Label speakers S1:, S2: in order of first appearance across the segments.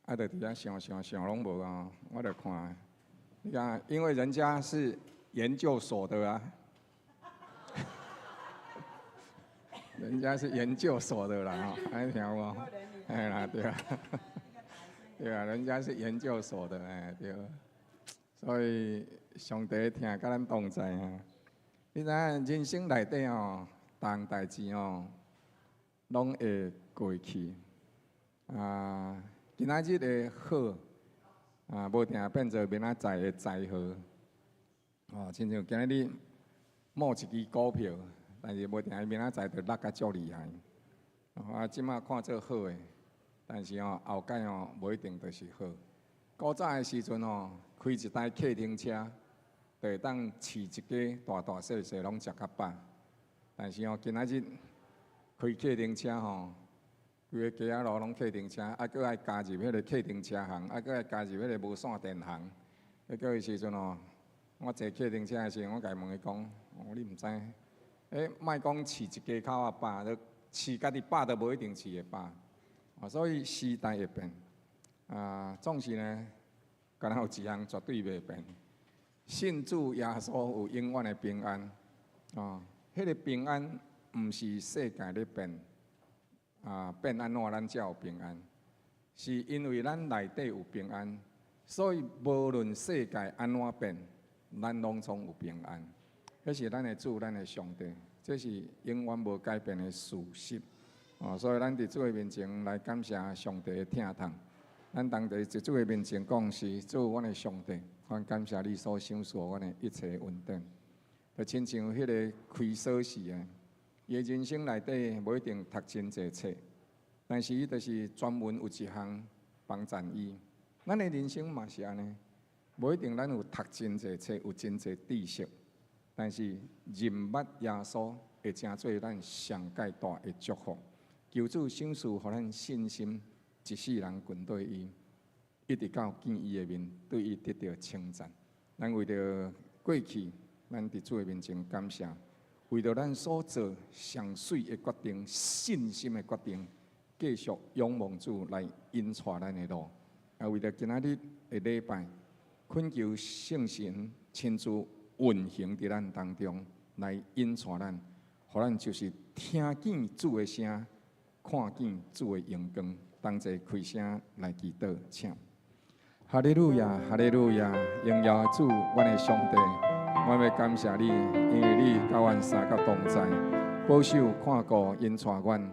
S1: 啊，就佇遐想想想攏無啊，我就看，你看，因為人家是研究所的啊，人家是研究所的啦，吼，按呢聽無？嘿啦，對啊，對啊，人家是研究所的，哎，對。所以上帝疼佮咱同在啊！你知影人生內底吼，逐項代誌吼，攏會過去啊。今仔日的好啊，無定變做明仔載的災禍。哦，親像今仔日摸一支股票，但是無定明仔載就落甲足厲害。啊，這馬看做好的，但是吼後蓋吼無一定就是好。古早的時陣吼，開一台客廳車，就會當飼一家大大細細攏食較飽。但是吼，今仔日開客廳車吼，規个街仔路攏客廳車，啊，閣愛加入彼个客廳車行，啊，閣愛加入彼个無線電行。結果彼時陣吼，我坐客廳車的時陣，我共伊問伊講：哦，你毋知？欸，莫講飼一家口仔飽，都飼家己飽都無一定飼會飽。啊，所以時代會變，啊，總是呢，敢若有一項絕對袂變。信主耶穌有永遠的平安，哦，彼个平安毋是世界咧變。啊，變按怎咱才有平安？是因為咱內底有平安，所以無論世界按怎變，咱攏總有平安。這是咱的主，咱的上帝，這是永遠無改變的事實。哦，所以咱佇主的面前來感謝上帝的疼痛。咱當佇主的面前講是主，阮的上帝，阮感謝你所賞賜阮的一切恩典。就親像彼个開鎖匙的。伊的人生內底無一定讀真濟冊，但是伊就是專門有一項幫贊伊。咱的人生嘛是按呢，無一定咱有讀真濟冊，有真濟知識，但是認捌耶穌會成做咱上蓋大的祝福。求主賞賜予咱信心，一世人跟綴伊，一直到見伊的面，對伊得著稱讚。咱為著過去，咱佇主的面前感謝。為著咱所做上媠的決定、信心的決定，繼續仰望主來引帶咱的路。啊，為著今仔日的禮拜，懇求聖神親自運行佇咱當中，來引帶咱，予咱就是聽見主的聲，看見主的榮光，同齊開聲來祈禱，請。哈利路亞，哈利路亞，榮耀主，阮的上帝。我欲感謝你，因為你佮阮相佮同在，保守看顧引帶阮。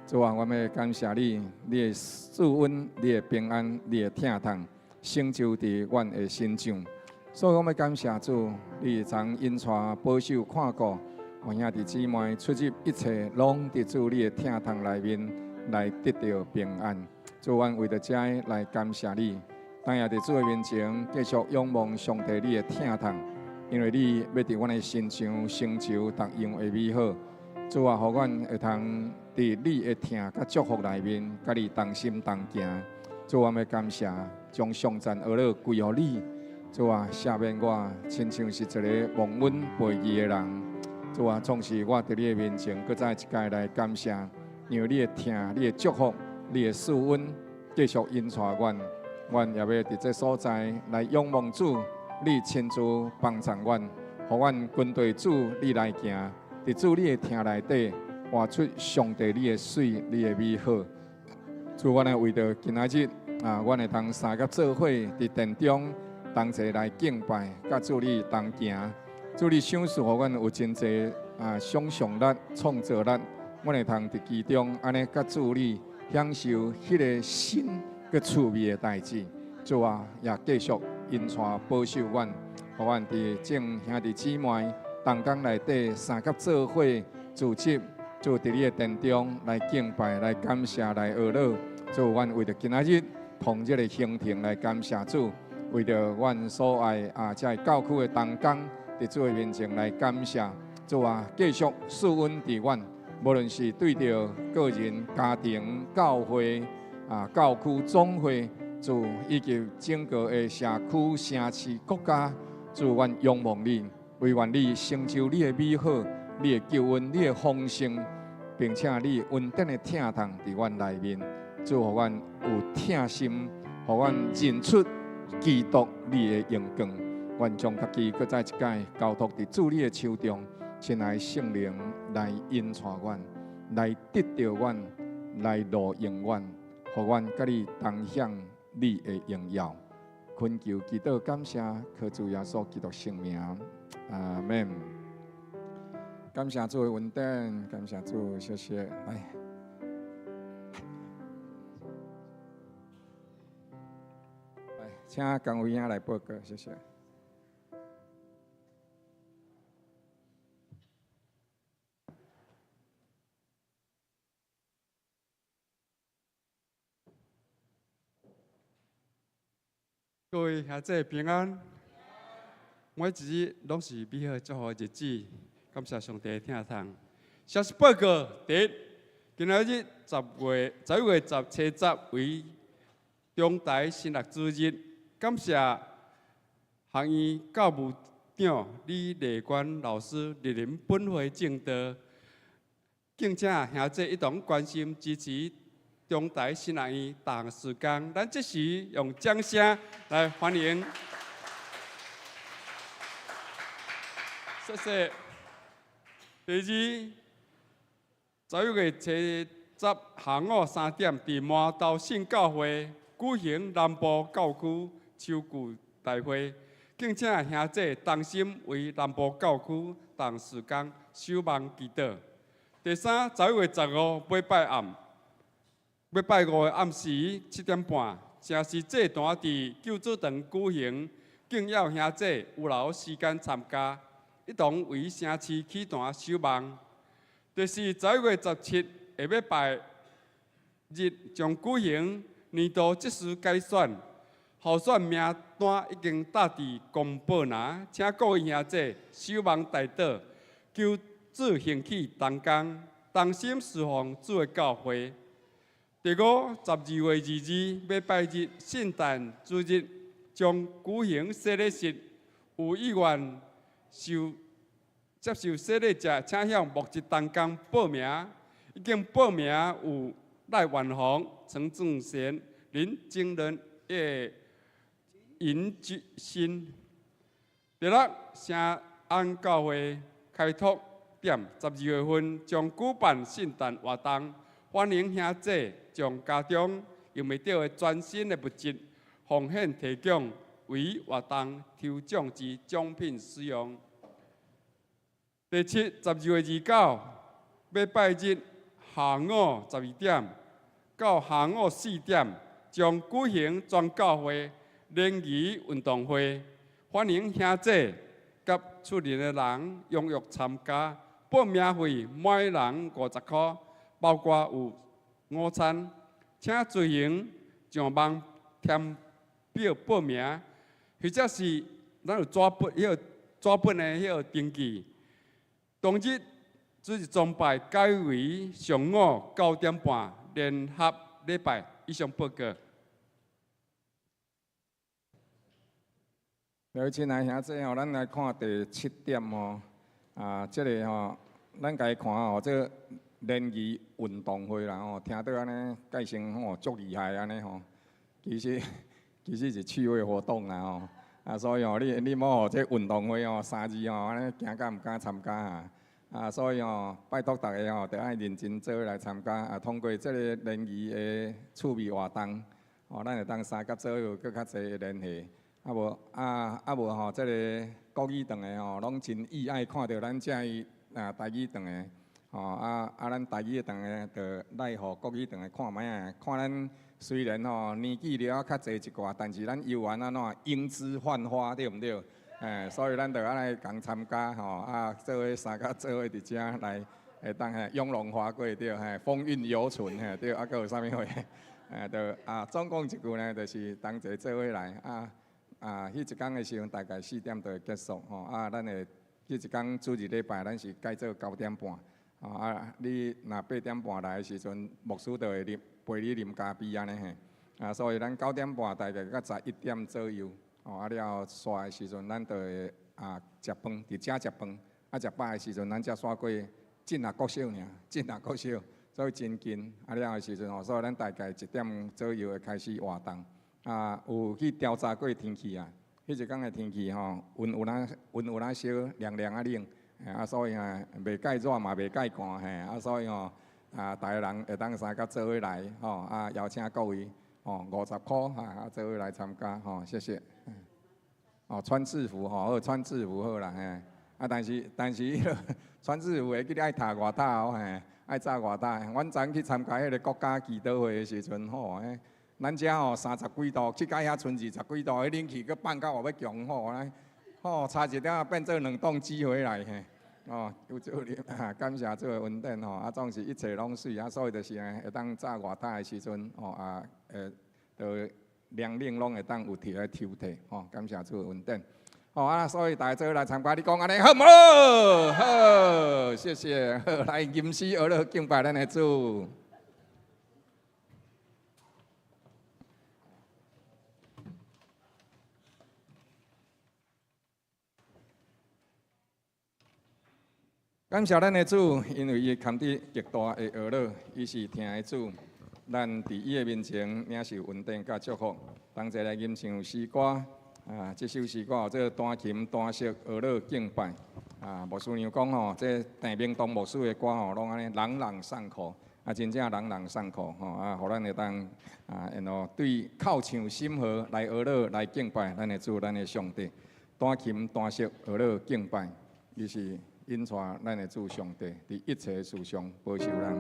S1: 主啊，我欲感謝你，你的賜恩、你的平安、你的疼痛，成就佇阮的身上。所以，我欲感謝主，你曾引帶保守看顧阮兄弟姊妹出入一切，攏佇主你的疼痛內面來得著平安。主，阮為著這來感謝你，當下佇主的面前繼續仰望上帝你的疼痛。因為你欲佇阮的身上成就逐樣的美好，主啊，予阮會通佇你的疼佮祝福內面，佮你同心同行。主，我欲感謝，將頌讚呵咾歸予你。主啊，赦免我，親像是一个忘恩背義的人。主啊，總是我佇你的面前，閣再一擺來感謝，因為你的疼、你的祝福、你的賜恩，繼續引帶阮。阮也欲佇這所在來仰望主。你親自幫助阮，予阮跟隨主你來行，佇主你的疼內底，活出上帝你的媠、你的美好。主，阮來為著今仔日啊，阮會通三佮做伙佇殿中同齊來敬拜，佮主你同行。主你賞賜予阮有真濟啊想像力、創造力，阮會通佇其中按呢佮主你享受彼个新閣趣味的代誌。主啊，也繼續引帶保守阮，予阮佇眾兄弟姊妹同工內底相佮做伙組織，主佇你的殿中來敬拜、來感謝、來呵咾。主，阮為著今仔日同這个行程來感謝主，為著阮所愛啊，這个教區的同工，佇主的面前來感謝。主啊，繼續賜恩佇阮，無論是對著個人、家庭、教會啊、教區總會。主以及整個的社區、城市、國家，主，阮仰望你，惟願你成就你的美好、你的救恩、你的豐盛，並且你恩典的疼痛佇阮內面，主，予阮有疼心，予阮認出基督你的榮光。願將家己閣再一擺交託佇主你的手中，親愛聖靈來引帶阮，來得著阮，來路用阮，予阮佮你同享你的榮耀。懇求祈禱感謝，靠主耶穌基督聖名，阿門。感謝主的恩典，感謝主，謝謝。來，來，請江偉兄來報告，謝謝。
S2: 各位兄弟平安，每一日攏是美好祝福的日子，感謝上帝的疼痛。消息報告：第一，今仔日11月17為中台神學主日，感謝學院教務長李麗娟老師蒞臨本會證道，敬請兄弟一同關心支持中台神學院逐項事工，咱這時用掌聲來歡迎。謝謝。第二，11月7下午3點，佇麻豆聖教會舉行南部教區秋季大會，敬請兄弟同心為南部教區同事工守望祈禱。第三，11月15禮拜暗。禮拜五的暗時7點半，城市祭壇佇救主堂舉行，敬邀兄弟有留時間參加，一同為城市起壇守望。第四，11月17下禮拜日將舉行年度執事改選，候選名單已經貼佇公報欄，請各位兄弟守望代禱，求主興起同工，同心侍奉主的教會。第五，12月22禮拜日聖誕主日將舉行洗禮式，有意願受接受洗禮者，請向牧職同工報名。已經報名有賴元宏、陳正賢、林正倫、葉尹志新。第六，聖安教會開拓點12月份將舉辦聖誕活動，歡迎兄弟將家中用袂著的全新的物質奉獻提供，為活動抽獎之獎品使用。第七，12月29禮拜日下午12點到下午4點，將舉行全教會聯誼運動會，歡迎兄弟佮厝內的人踴躍參加。報名費每人50箍，包括有午餐，請隨行上網填表報名，或者是咱有紙本、彼個紙本的彼個登記。當日主日崇拜改為上午9點半聯合禮拜。以上報告。
S1: 各位親愛兄弟吼，咱來看第七點吼，啊，這个吼，咱共伊看吼，這个聯誼運動會啦吼，聽到按呢介紹吼足厲害按呢吼，其實其實是趣味活動啦吼，啊，所以吼你你莫予這運動會吼三字吼按呢驚甲毋敢參加啊，啊，所以吼拜託逐个吼，著愛認真做來參加啊，通過這个聯誼的趣味活動，吼，咱會當三甲左右閣較濟的聯繫。啊無啊啊無吼，這个國語堂的吼，攏真意愛看著咱遮啊台語堂的吼啊啊，咱台語堂的就來予國語堂的看覓仔，看咱雖然吼年紀了較濟一寡，但是咱猶原按怎英姿煥發，對毋對？欸，所以咱就愛來共參加吼啊，做伙三甲做伙佇遮來會當嘿雍容華貴對，嘿風韻猶存嘿對，啊閣有啥物話？欸，就啊總講一句呢，就是同齊做伙來啊。啊，彼一工的時陣大概4點就會結束吼。啊，咱會彼一工主日禮拜，咱是改做9點半。吼啊，你若8點半來的時陣，牧師就會啉陪你啉咖啡按呢嘿。啊，所以咱九點半大概到11點左右，吼啊了後煞的時陣，咱就會啊食飯，佇遮食飯。啊，食飽的時陣，咱才煞過進入國小爾，進入國小，所以真近。啊了的時陣吼，所以咱大概1點左右會開始活動。啊，有去調查過天氣啊。彼一工的天氣吼，溫有哪溫有哪燒，涼涼仔冷，啊，所以啊，袂蓋熱嘛，袂蓋寒，嘿，啊，所以吼，啊，逐个人會當三甲做伙來，吼，啊，邀請各位，吼，50箍，啊，做伙來參加，吼，謝謝。哦，穿制服吼，好，穿制服好啦，嘿，啊，但是彼个穿制服會記你愛脫外套哦，嘿，愛紮外套。阮昨去參加彼个國家祈禱會的時陣，吼，嘿。咱遮吼30幾度，去到遐賰20幾度，彼冷氣閣放到偌欲強吼，吼差一點仔變做冷凍機回來嘿。哦，有這裡感謝主的恩典吼，啊，總是一切攏媠啊，所以就是會當紮外套的時陣，吼啊，就涼冷攏會當有摕來抽屜，吼，感謝主的恩典。吼啊，所以大家做伙來參加，你講按呢好毋好？好，謝謝。好，來吟詩學樂敬拜咱的主。感謝咱的主，因為伊堪得極大的恩樂，伊是疼的主。咱佇伊的面前領受恩典佮祝福，同齊來吟唱詩歌。啊，這首詩歌叫做彈琴彈瑟學樂敬拜。啊，牧師娘講吼，這鄭明東牧師的歌吼，攏按呢朗朗上口。啊，真正朗朗上口吼。啊，予咱會當啊，然後對口唱心和來學樂來敬拜咱的主，咱的上帝。彈琴彈瑟學樂敬拜，伊是引帶咱的主上帝，佇一切事上保守咱。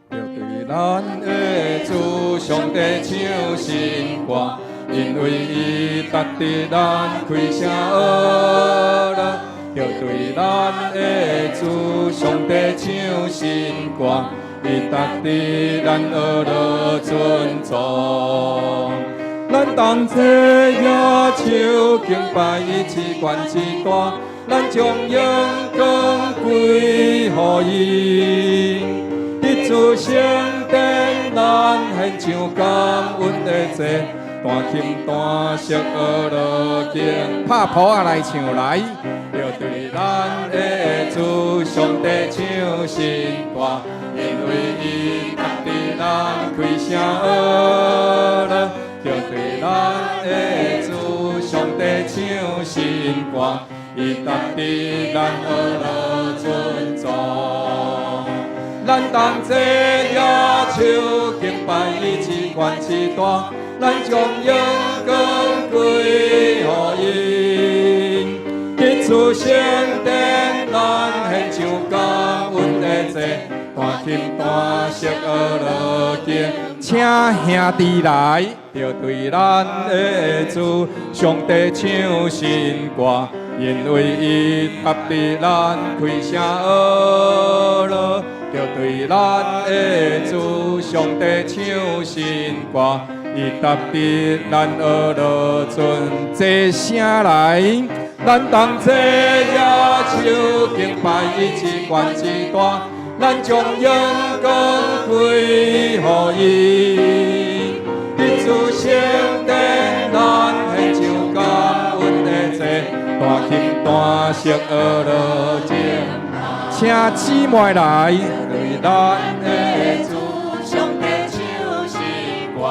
S1: 著對咱的主上帝唱新歌，因為伊值得咱開聲學樂。著對咱的主上帝唱新歌。伊值得咱學樂尊崇，咱同齊舉手敬拜伊至懸至大，咱將榮光歸予伊。佇主聖殿，咱獻上感恩的祭，彈琴彈瑟學樂敬，拍譜仔來唱來，著對咱的主上帝唱新歌。因為伊值得咱開聲學樂，著對咱的主上帝唱新歌，伊值得咱學樂尊崇。咱同齊舉手敬拜伊至懸至大，咱將榮光歸予伊。佇主聖殿，咱獻上感恩的祭。彈琴彈瑟學樂敬，請兄弟來，著對咱的主上帝唱新歌，因為伊值得咱開聲學樂，著對咱的主上帝唱新歌，伊值得咱學樂尊齊聲來，咱同齊舉手敬拜伊至懸至大。咱將榮光歸予伊，佇主聖殿，咱獻上感恩的祭，彈琴彈瑟學樂敬，請姊妹來，對咱的主上帝唱新歌，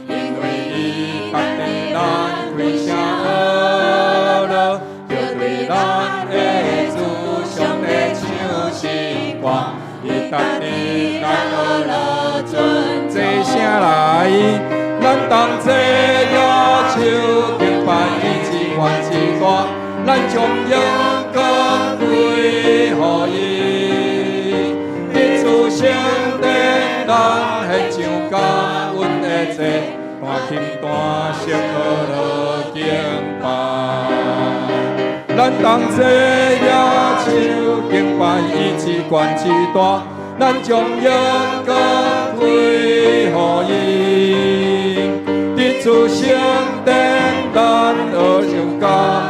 S1: 因為伊值得咱開聲學樂，著對咱的主上帝唱新歌。伊值得咱學樂尊，齊聲來，咱同齊舉手敬拜伊至懸至大，咱將榮光歸予伊。佇主聖殿，咱獻上感恩的祭，彈琴彈瑟學樂敬拜。咱同齊舉手敬拜伊至懸至大，咱將榮光歸予伊。佇主聖殿，咱學唱感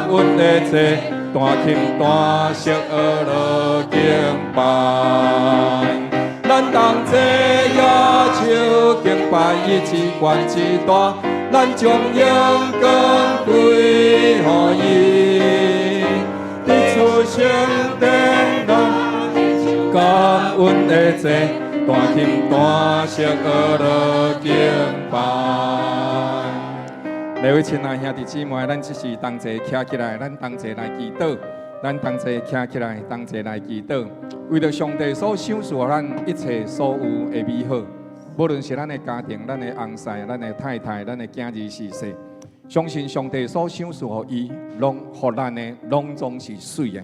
S1: 恩的祭，彈琴彈瑟學樂敬拜。咱同齊舉手敬拜伊至懸至大，咱將榮光歸予伊。佇主聖殿，恩的祭，大琴大聲呵咾敬拜。各位親愛兄弟姊妹，咱這時同齊徛起來，咱同齊來祈禱，咱同齊徛起來，同齊來祈禱，為著上帝所賞賜咱一切所有的美好，無論是咱的家庭、咱的翁婿、咱的太太、咱的囝兒是誰，相信上帝所賞賜予伊，攏予咱的，攏總是媠的。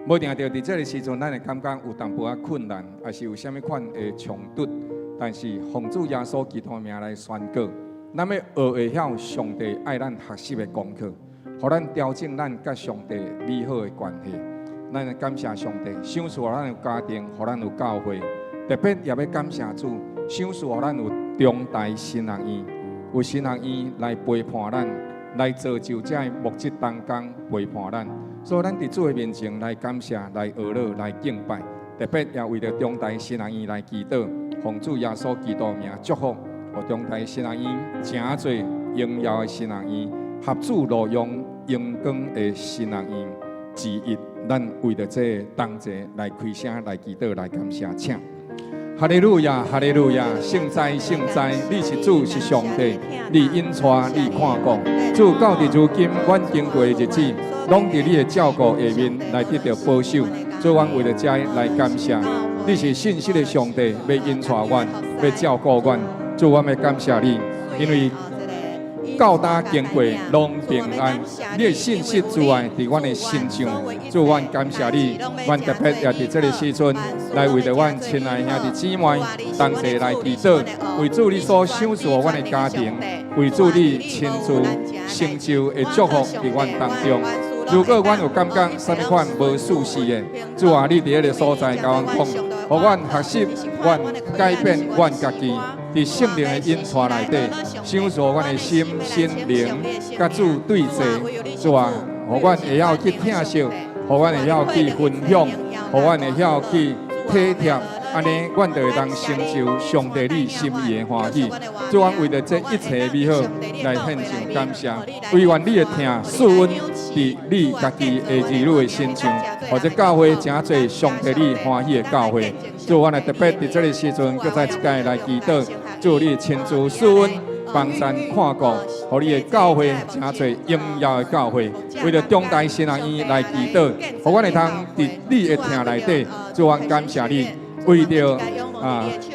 S1: 無定著佇這个時陣，咱會感覺有淡薄仔困難，抑是有啥物款的衝突，但是奉主耶穌基督的名來宣告，咱欲學會曉上帝愛咱學習的功課，予咱調整咱佮上帝美好的關係。咱感謝上帝，賞賜予咱有家庭，予咱有教會，特別也欲感謝主，賞賜予咱有中台神學院，有神學院來陪伴咱，來造就這个牧職同工陪伴咱。所以咱佇主的面前來感謝、來呵咾、來敬拜，特別也為著中台神學院來祈禱，奉主耶穌基督的名祝福，予中台神學院成做榮耀的神學院，合主路用榮光的神學院之一。咱為著這个同齊來開聲來祈禱來感謝，請。哈利路亞，哈利路亞，聖哉，聖哉，你是主，是上帝，你引帶，你看顧，主到佇如今，阮經過的日子，攏佇你的照顧下面來得著保守。主，阮為著這來感謝，你是信實的上帝，欲引帶阮，欲照顧阮。主，阮欲感謝你，因為到今經過攏平安，你的信實慈愛佇阮的身上。主，阮感謝你，阮特別也佇這个時陣來為著阮親愛兄弟姊妹同齊來祈禱，為主你所賞賜阮的家庭，為主你親自成就的祝福佇阮當中。如果阮有感覺啥物款無舒適的，主啊，你佇彼个所在共阮講，予阮學習，阮改變阮家己，佇聖靈的引帶內底，賞賜阮的心、身、靈，佮主對齊。主啊，予阮會曉去疼惜，予阮會曉去分享，予阮會曉去體貼，按呢，阮就會當成就上帝你心意的歡喜。主，阮為著這一切美好來獻上感謝，惟願你的疼賜恩佇你家己的兒女的身上，予這教會成做上帝你歡喜的教會。主，阮來特別佇這个時陣，閣再一擺來祈禱，主你親自賜恩幫贊看顧，予你的教會成做榮耀的教會。為著中台神學院來祈禱，予阮會通佇你的疼內底，主，阮感謝你，為著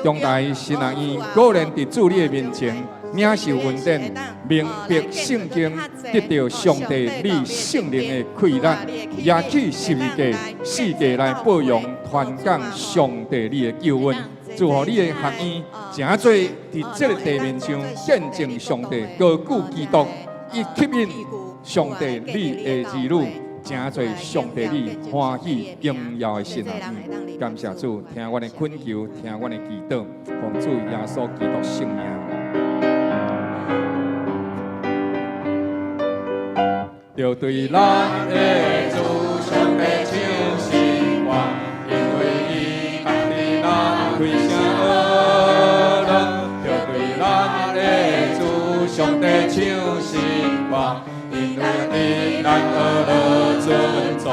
S1: 中台神學院，果然佇主你的面前領受恩典，明白聖經，得著上帝你聖靈的氣力，舉起十字架，四界來報揚傳講上帝你的救恩。祝予你的學院成做佇這个地面上見證上帝高舉基督，伊吸引上帝你的兒女，成做上帝你歡喜榮耀的神學院。感謝主，聽阮的懇求，聽阮的祈禱，奉主耶穌基督聖名。著對咱的主上帝唱新歌，因為伊逐日咱開聲呵咾。著對咱的主上帝唱新歌，因為伊咱呵咾尊崇。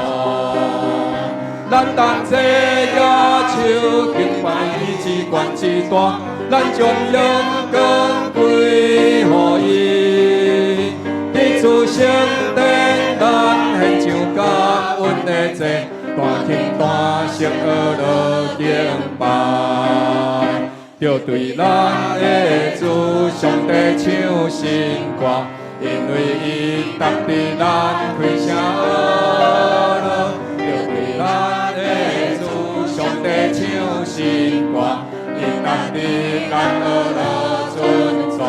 S1: 咱同齊舉手敬拜伊至懸至大，咱將榮光歸予伊。佇主聖殿，咱獻上感恩的祭，大琴大聲呵咾敬拜。著對咱的主上帝唱新歌，因為伊逐日咱開聲呵咾。著對咱的主上帝唱新歌，伊逐日咱呵咾尊崇。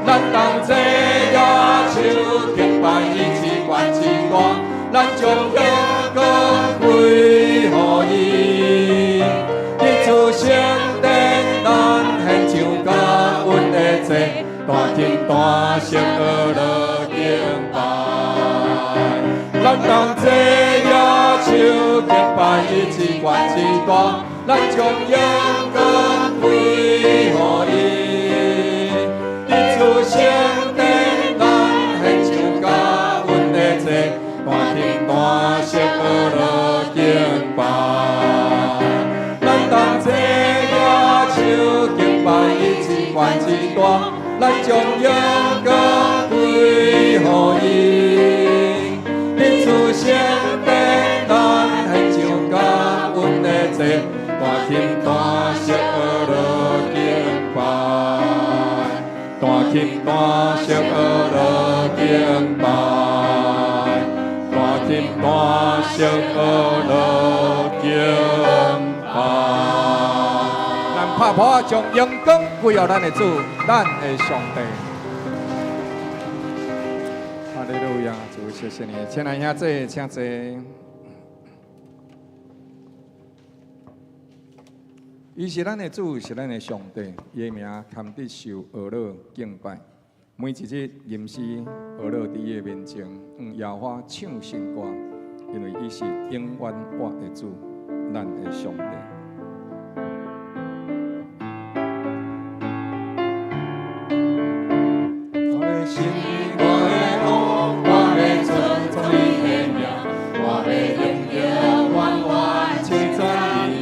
S1: 咱同齊舉手敬拜伊至懸至大，咱將榮光歸予伊。佇主聖殿，咱獻上感恩的祭，大琴大聲呵咾敬拜。咱同齊舉手敬拜伊至懸至大，咱將榮光歸予伊。佇主聖殿，咱獻上感恩的祭，大琴大聲呵咾敬拜。大，咱將榮光歸予伊。你出生的咱獻上感恩的祭，大琴大聲學樂敬拜，彈琴彈聲學樂敬拜，彈琴彈聲學樂敬拜。咱拍破將榮光歸予咱的主，咱的上帝。哈利路亞，主，謝謝你，親愛兄弟，請坐。伊是咱的主，是咱的上帝，伊的名堪得受呵咾敬拜。每一日吟詩呵咾佇伊的面前，用耶和華唱新歌，因為伊是永遠活的主，咱的上帝。我的神，我的王，我欲尊崇你的名，我欲永永遠遠稱讚你。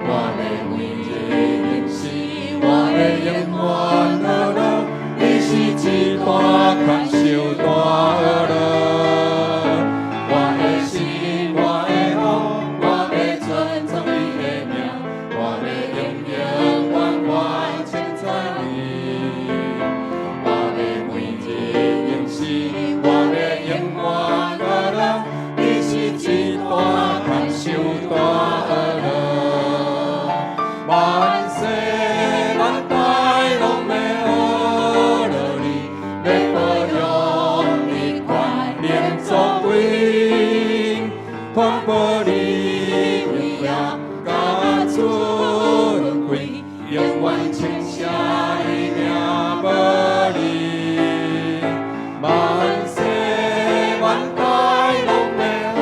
S1: 我欲每日吟詩，我欲永遠呵咾，你是至大，堪受大呵咾。我的神，我的王，我欲尊崇你的名，我欲永永遠遠稱讚你。我欲每日吟詩，我欲永遠呵咾，你是至大，堪受大呵咾。萬世萬代攏欲呵咾你，欲保養你權能作為，傳播你榮耀佮尊貴，永遠稱謝你名無離。萬世萬代攏欲呵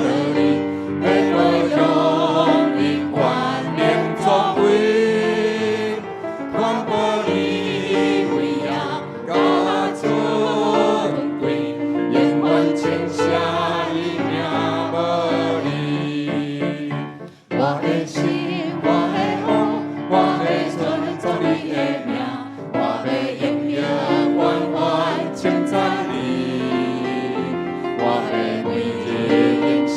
S1: 咾你，欲保養你權能作為，傳播你榮耀佮尊貴，永遠稱謝你名無離。我的神，我的王，我欲尊崇你的名，我欲永永遠遠稱讚你。我欲每日吟詩，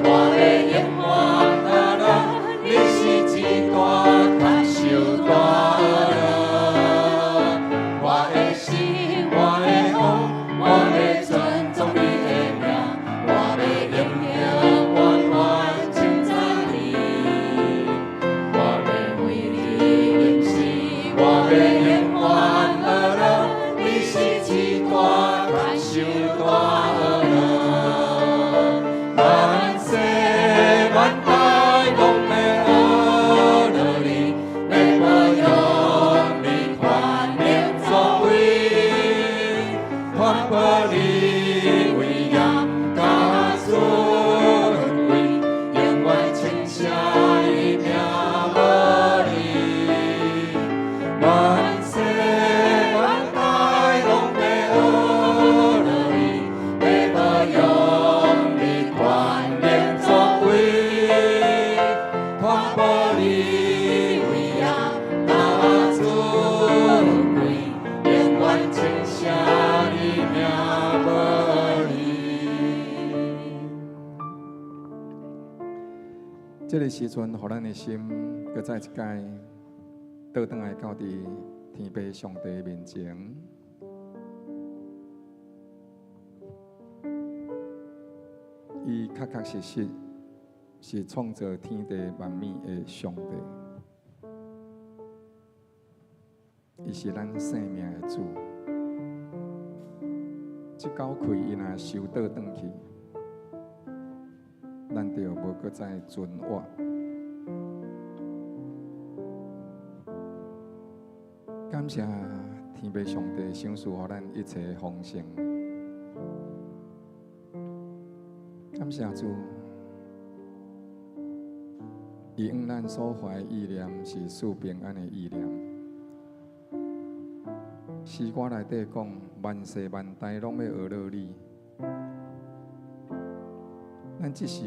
S1: 我欲永遠呵咾，你是至大，堪受大呵咾。我的神，我的王，我欲尊崇你的名，我欲永永遠遠稱讚你。我欲每日吟詩，我欲永遠呵咾，你是至大，堪受大呵咾。萬世萬代攏欲呵咾你，欲保養你權能作為，傳播你榮耀佮尊貴，永遠稱謝你名無離。萬世萬代攏欲呵咾你，欲保養你權能作為，傳播你榮耀佮尊貴，永遠稱謝你名無離。這个時陣，予咱的心，閣再一擺倒轉來到佇天父上帝面前。伊確確實實是創造天地萬物的上帝，伊是咱生命的主。這口氣伊若收倒轉去，咱就無閣再存活。感謝天父上帝賞賜予咱一切豐盛。感謝主，伊向咱所懷意念是賜平安的意念。詩歌內底講，萬世萬代攏欲呵咾你。咱這時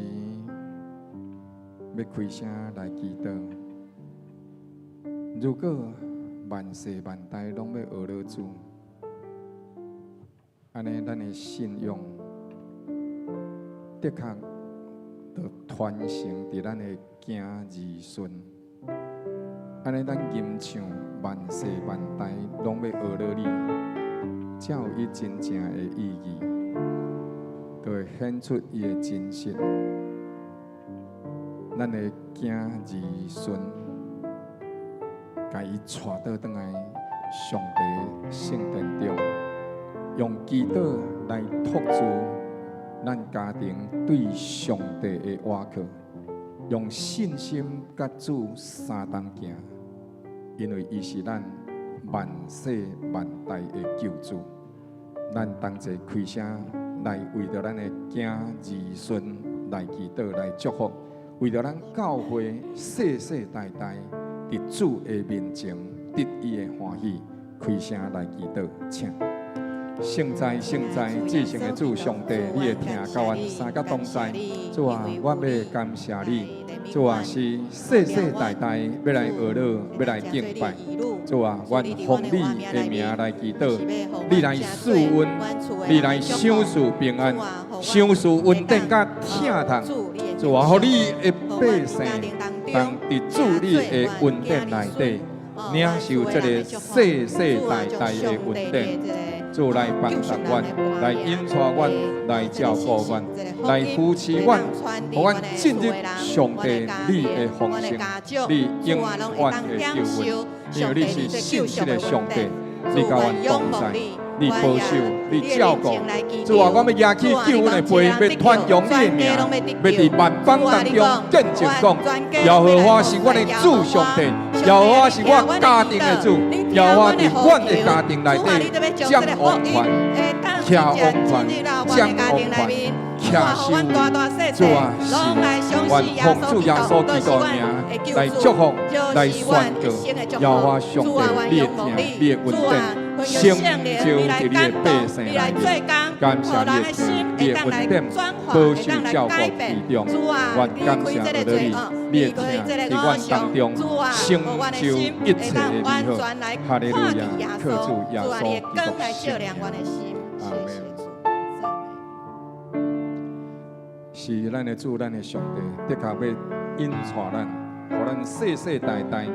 S1: 欲開聲來祈禱。如果萬世萬代攏欲學著主，按呢咱的信仰的確就傳承佇咱的囝兒孫。按呢咱吟唱萬世萬代攏欲學著你，才有伊真正的意義，就會顯出伊的真實。咱的囝兒孫，共伊帶倒轉來上帝聖殿中，用祈禱來托住咱家庭對上帝的倚靠，用信心佮主相同行，因為伊是咱萬世萬代的救主。咱同齊開聲來為著咱的囝兒孫來祈禱來祝福，為著咱教會世世代代佇主的面前得伊的歡喜，開聲來祈禱，請。聖哉聖哉，至聖的主上帝，你的疼佮阮三甲同在。主啊，我欲感謝你。主啊，是世世代代欲來學你，欲來敬拜。主啊，願奉你的名來祈禱，你來賜恩，你來賞賜平安，賞賜恩典佮疼痛。主啊，予你的百姓，當佇主你的恩典內底，領受這个世世代代的恩典。主來幫助阮，來引帶阮，來照顧阮，來扶持阮，予阮進入上帝你的豐盛，你永遠的救恩。因為你是信實的上帝，你佮阮同在，你保守，你照顧。主啊，我欲舉起救恩的杯，欲傳揚你的名，欲佇萬邦當中見證講，耶和華是阮的主上帝，耶和華是我家庭的主，耶和華佇阮的家庭內底掌王權，徛王權，掌王權，徛守主啊，是願奉主耶穌基督的名來祝福，來宣告耶和華上帝你的疼，你的恩典，成就佇你的百姓內面。感謝你的疼，你的恩典，保守照顧其中。願感謝你，你的疼佇阮當中成就一切的美好。哈利路亞，靠主耶穌基督聖名。阿門。是咱的主，咱的上帝，的確欲引帶咱，予咱世世代代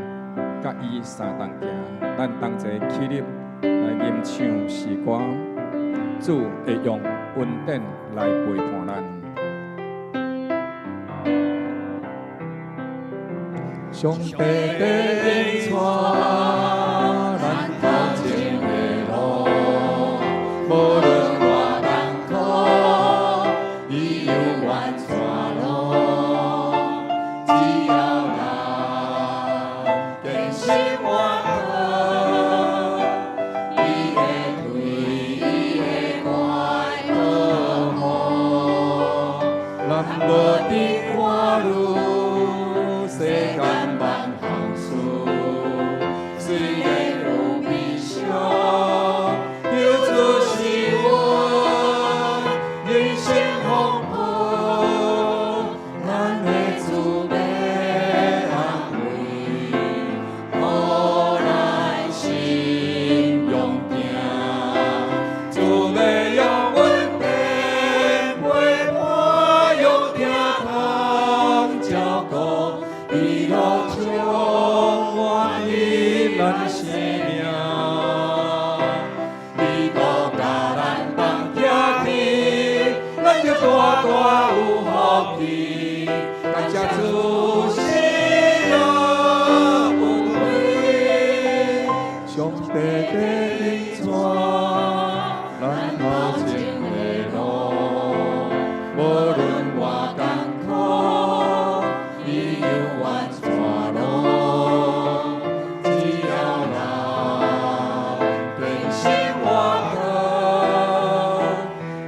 S1: 佮伊相同行。咱同齊起立來吟唱詩歌，主會用恩典來陪伴咱。上帝的引帶咱頭前的路，無論偌艱苦，伊猶原帶路。只要咱堅心倚靠，伊會對伊的愛保護。咱無佇看愈世間萬項事，雖然有悲傷，求主賜阮人生豐富，咱的主欲安慰，予咱心勇定。主欲用恩典陪伴，用疼痛照顧，一路充滿伫咱生命。伊閣佮咱同徛起，咱就大大有福氣。感謝主喜樂恩惠，上帝的引帶咱頭前的路，無論偌艱苦，伊猶原帶路。只要咱堅心倚靠，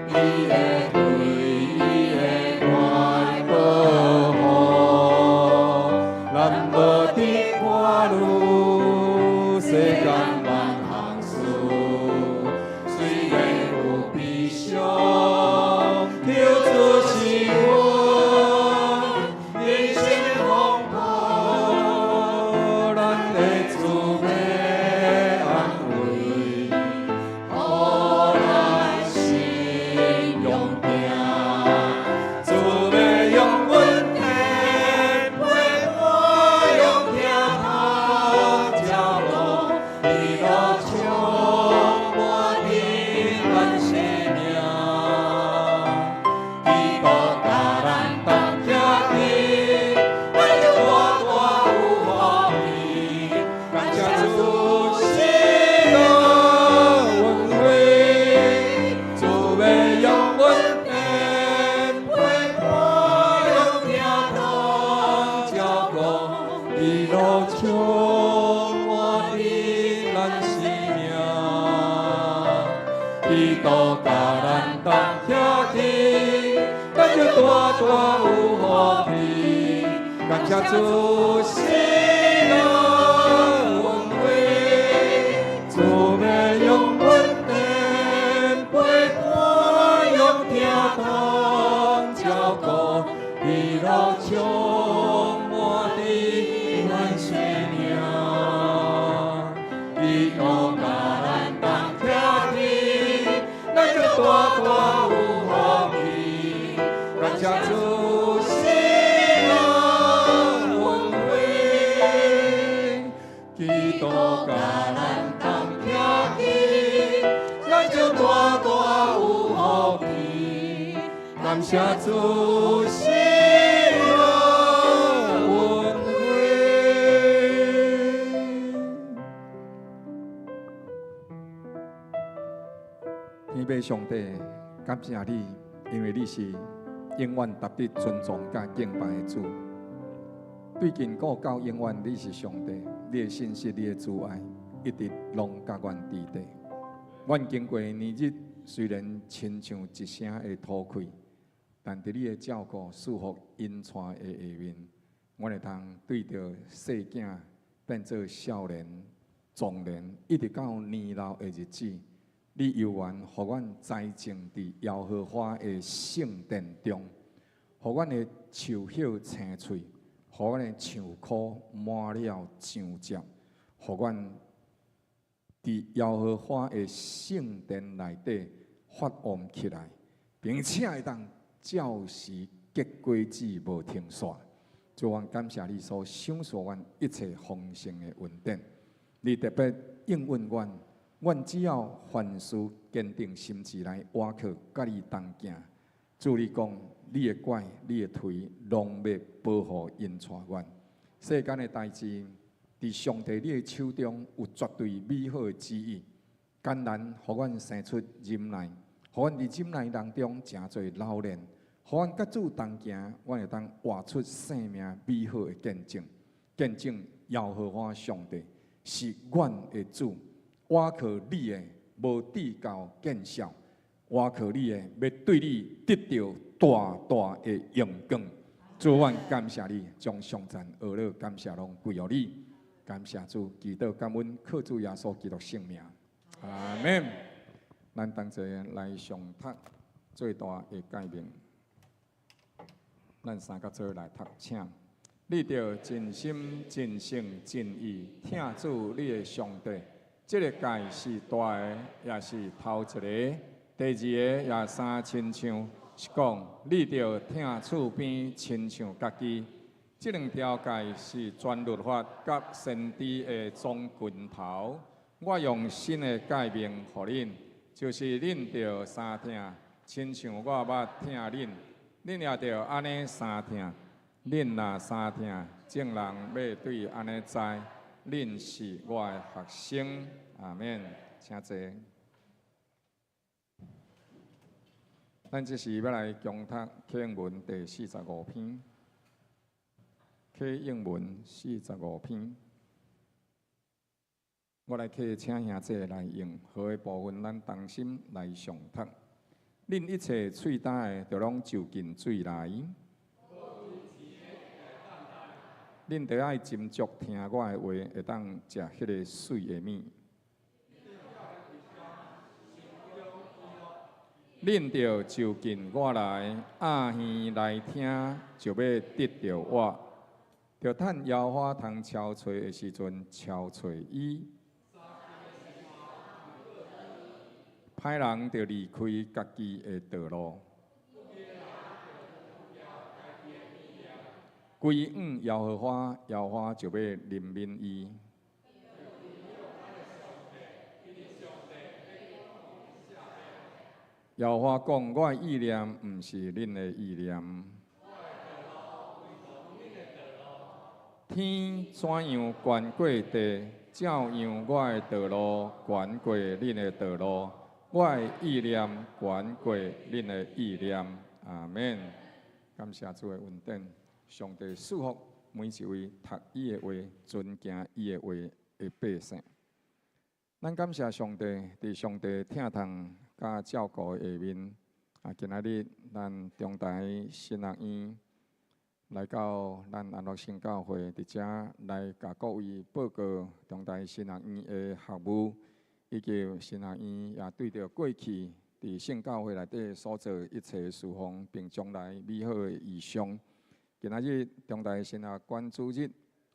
S1: 伊會對伊的愛保護。咱無佇看愈世間萬項事，雖然有悲傷，求主賜阮人生豐富。
S2: 喜樂充滿佇咱生命，基督佮咱同徛起，咱就大大有福氣。感謝主喜樂恩惠，主欲用恩典陪伴，用疼痛照顧，喜樂充滿佇咱生命。基督佮咱同徛起，咱就大大有福氣。感謝主喜樂恩惠，基督佮咱同徛起，咱就大大有福氣。感謝主喜樂恩惠。
S1: 天父上帝，感謝你，因為你是永遠值得尊崇佮敬拜的主。對亙古到永遠，你是上帝，你的信實、你的慈愛，一直攏佮阮佇底。阮經過年日，雖然親像一聲的吐氣，但佇你的照顧、賜福、引帶的下面，阮會通對著細囝變做少年、壯年，一直到年老的日子，你猶原予阮栽種佇耶和華的聖殿中，予阮的樹葉青翠，予阮的樹枯滿了漿汁，予阮佇耶和華的聖殿內底發旺起來，並且會當照時結果子無停煞。主，阮感謝你所賞賜阮一切豐盛的恩典，你特別應允阮，阮只要凡事堅定心志來倚靠，佮你同行。主你講，你的拐、你的槌，攏欲保護引帶阮。世間的代誌，佇上帝你的手中有絕對美好的旨意，艱難予阮生出忍耐，予阮佇忍耐當中成做老練，予阮佮主同行，阮會當活出生命美好的見證，見證耶和華上帝是阮的主，倚靠你的無至到見笑，倚靠你的欲對你得著大大的榮光。主，阮感謝你，將頌讚、呵咾、感謝攏歸予你。感謝主，祈禱感恩，靠主耶穌基督聖名，阿們。咱同齊來誦讀最大的誡命，咱三個做來讀，請。你著盡心、盡性、盡意疼主你的上帝。這个誡是大的，也是頭一个。第二个也相親像，是講你著疼厝邊親像家己。這兩條誡是全律法佮先知的總根頭。我用新的誡命予恁，就是恁著相疼，親像我捌疼恁，恁也著按呢相疼。恁若相疼，眾人欲對按呢知，恁是我的學生。阿們，請坐。咱這時欲來恭讀啟應文第四十五篇。啟應文四十五篇，我來請兄弟來用好的部分，咱同心來誦讀。恁一切喙焦的，著攏就近水來。恁著愛斟酌聽我的話，會當食彼个水的物。恁著就近我來，掩耳來聽，就欲得著我。著趁搖花通憔悴的時陣，憔悴伊。歹人著離開家己的道路，歸向耶和華，耶和華就欲憐憫伊。耶和華講：我的意念毋是恁的意念。天怎樣懸過地，照樣我的道路懸過恁的道路，我的意念懸過恁的意念。阿們。感謝主的恩典，上帝賜福。每一位讀伊的話、遵行伊的話的百姓。咱感謝上帝，佇上帝疼痛佮照顧下面，啊，今仔日咱中台神學院來到咱安樂聖教會佇遮來共各位報告中台神學院的學務，以及神學院也對著過去佇聖教會內底所做一切事奉，並將來美好的異象。今仔日中台神學關主日，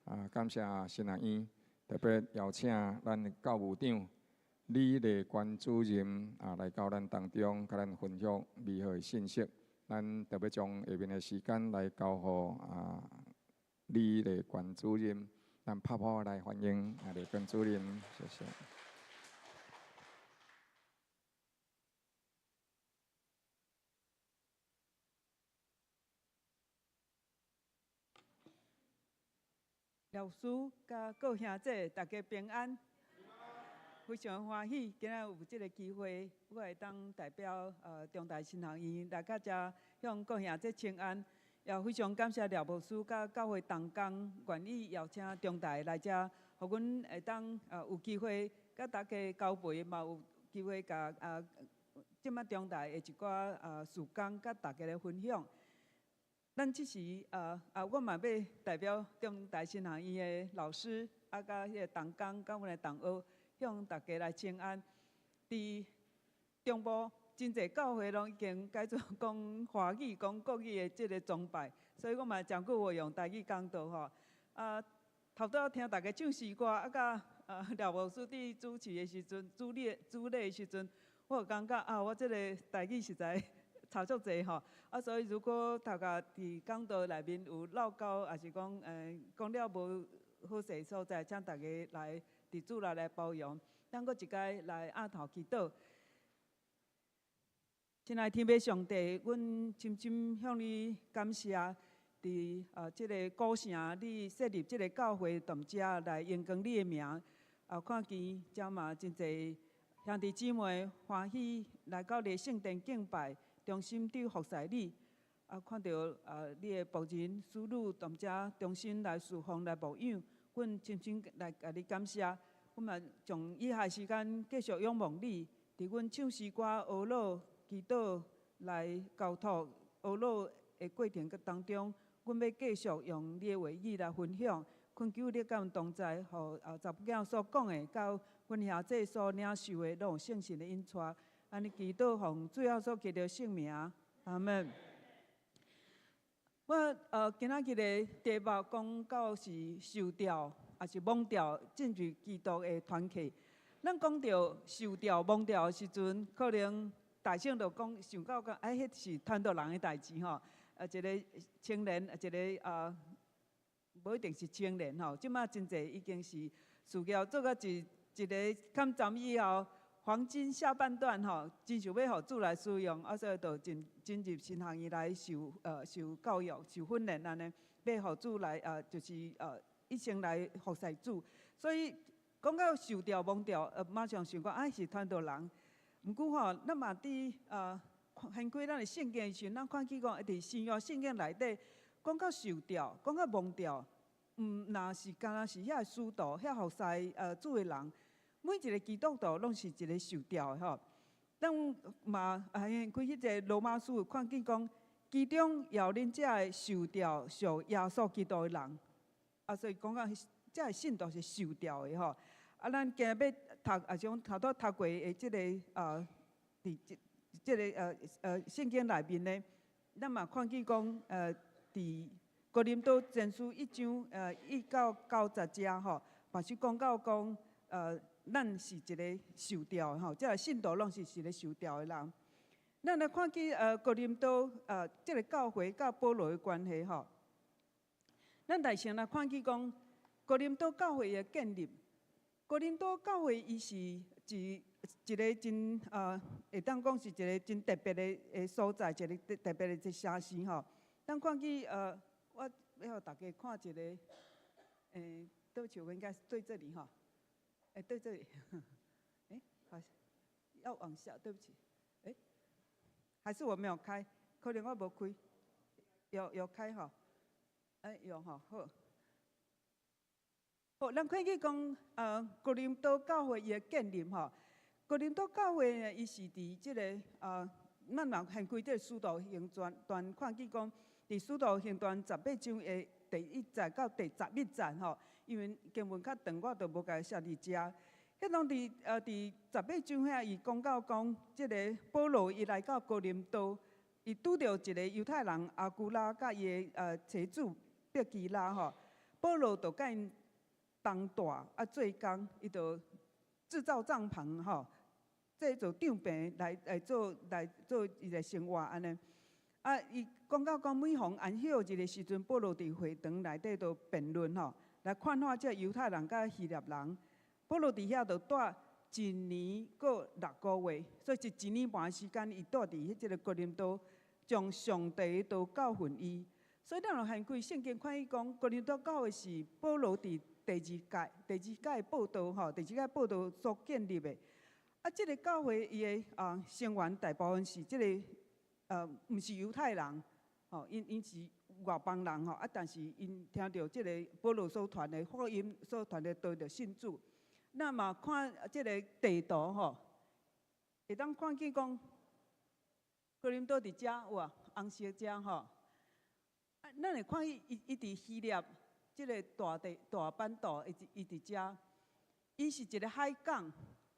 S1: 啊，感謝神學院特別邀請咱教務長李麗娟主任啊來到咱當中，佮咱分享美好的信息。咱特別將下面的時間來交予啊李麗娟主任，咱拍鼓來歡迎啊麗娟主任，謝謝。
S3: 老師佮各兄弟，大家平安。非常歡喜，今仔有這个機會，我會當代表中台神學院來到遮向各兄弟請安，也非常感謝廖牧師佮教會同工願意邀請中台來遮，予阮會當有機會佮大家交陪，嘛有機會共這擺中台的一寡事工佮大家來分享。咱這時我嘛欲代表中台神學院的老師，啊，佮彼个同工，佮阮的同學，向大家來請安。佇中部真濟教會攏已經改做講華語、講國語的這个崇拜，所以我嘛誠久無用台語講道吼。啊，頭拄仔聽大家唱詩歌，啊，佮廖牧師佇主持的時陣、主禮主禮的時陣，我有感覺啊，我這个台語實在差足濟吼。啊，所以如果頭家佇講道內面有落溝，抑是講講了無好勢所在，請大家來佇主內來包容。咱閣一擺來按頭祈禱。親愛天父上帝，阮深深向你感謝，佇這个古城，你設立這个教會，踮遮來榮光你的名。啊，看見遮嘛真濟兄弟姊妹歡喜來到你的聖殿敬拜，忠心佇服侍你。啊，看著你的僕人使女踮遮忠心來侍奉來牧養，阮深深來共你感謝。阮嘛將以下時間繼續仰望你，佇阮唱詩歌、學老、祈禱來交託學老的過程當中，阮欲繼續用你的話語來分享，懇求你佮阮同在，予查某囝所講的，佮阮兄弟所領受的，攏有聖神的引帶。按呢祈禱奉主耶穌基督聖名，阿門。我今仔日的題目講到是受召，抑是蒙召進入基督的團契。咱講著受召、蒙召的時陣，可能大眾就講想到講，哎，彼是傳道人的代誌吼。一个青年，一个無一定是青年吼。這馬真濟已經是事業做到一一个坎站以後，黃金下半段吼，真想欲予主來使用，啊，所以就進進入神學院來受受教育、受訓練按呢，欲予主來就是一生來服侍主。所以講到受召、蒙召，馬上想講啊，是傳道人。毋過吼，咱嘛佇翻開咱的聖經的時陣，咱看見講，佇新約聖經內底講到受召、講到蒙召，毋若是敢若是遐使徒、遐服侍主的人。每一个基督徒攏是一个受召的吼。咱嘛啊，開彼个羅馬書看見講，其中也有恁遮个受召屬耶穌基督的人，啊，所以講到遮个信徒是受召的吼。啊，咱今日欲讀，啊，像頭拄讀過的這个佇這這个聖經內面呢，咱嘛看見講，佇哥林多前書一章1到9節遮吼，嘛是講到講，咱是一个受召的吼，這个信徒攏是一个受召的人。咱來看見哥林多這个教會佮保羅的關係吼。咱來先來看見講哥林多教會的建立。哥林多教會伊是一一个真會當講是一个真特別的的所在，一个特特別的一个城市吼。咱看見我欲予大家看一个，對不起，我應該對這裡吼。欸，對這裡，欸，好，要往下，對不起，欸，還是我沒有開，可能我無開，有有開吼，欸，有吼，好，好，咱看見講，哥林多教會伊的建立吼，哥林多教會呢，伊是佇這个咱嘛掀開這个使徒行傳，看見講，佇使徒行傳18章的第一節到第11節吼，因為經文較長，我就無共寫佇遮。彼當佇十八章遐，伊講到講，這个保羅伊來到哥林多，伊拄著一个猶太人亞居拉佮伊的妻子百基拉吼，保羅就佮𪜶同住啊做工，伊就製造帳篷吼，製造帳篷來做伊个生活按呢。啊，伊講到講每逢安息日的時陣，保羅佇會堂內底就辯論吼，來勸化這猶太人佮希臘人。保羅佇遐就住一年閣6個月，所以一年半時間，伊住佇彼這個哥林多，將上帝的道教訓伊。所以咱若掀開聖經看伊講，哥林多教會是保羅佇第二屆佈道吼，第二屆佈道所建立的。啊，這个教會伊的成員大部分是這个毋是猶太人，吼，𪜶是外邦人吼，啊，但是𪜶聽著這个保羅所傳的福音，所傳的道就信主。咱嘛看這个地圖吼，會當看見講，哥林多佇遮有無紅色遮吼。啊，咱會看伊佇希臘這个大地大半島，伊佇遮，伊是一个海港，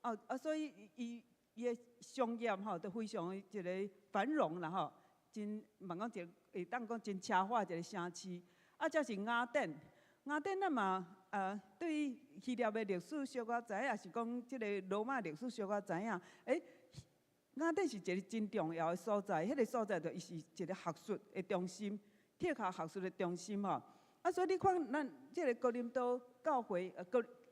S3: 哦啊，所以伊的商業吼都非常一个繁榮啦吼，真嘛講一個會當講真奢華一个城市。啊，這是雅典，雅典咱嘛對於希臘的歷史小可知影，抑是講這个羅馬歷史小可知影，欸，雅典是一个真重要的所在，彼个所在就伊是一个學術的中心，哲學學術的中心吼。啊，所以你看咱這个哥林多教會，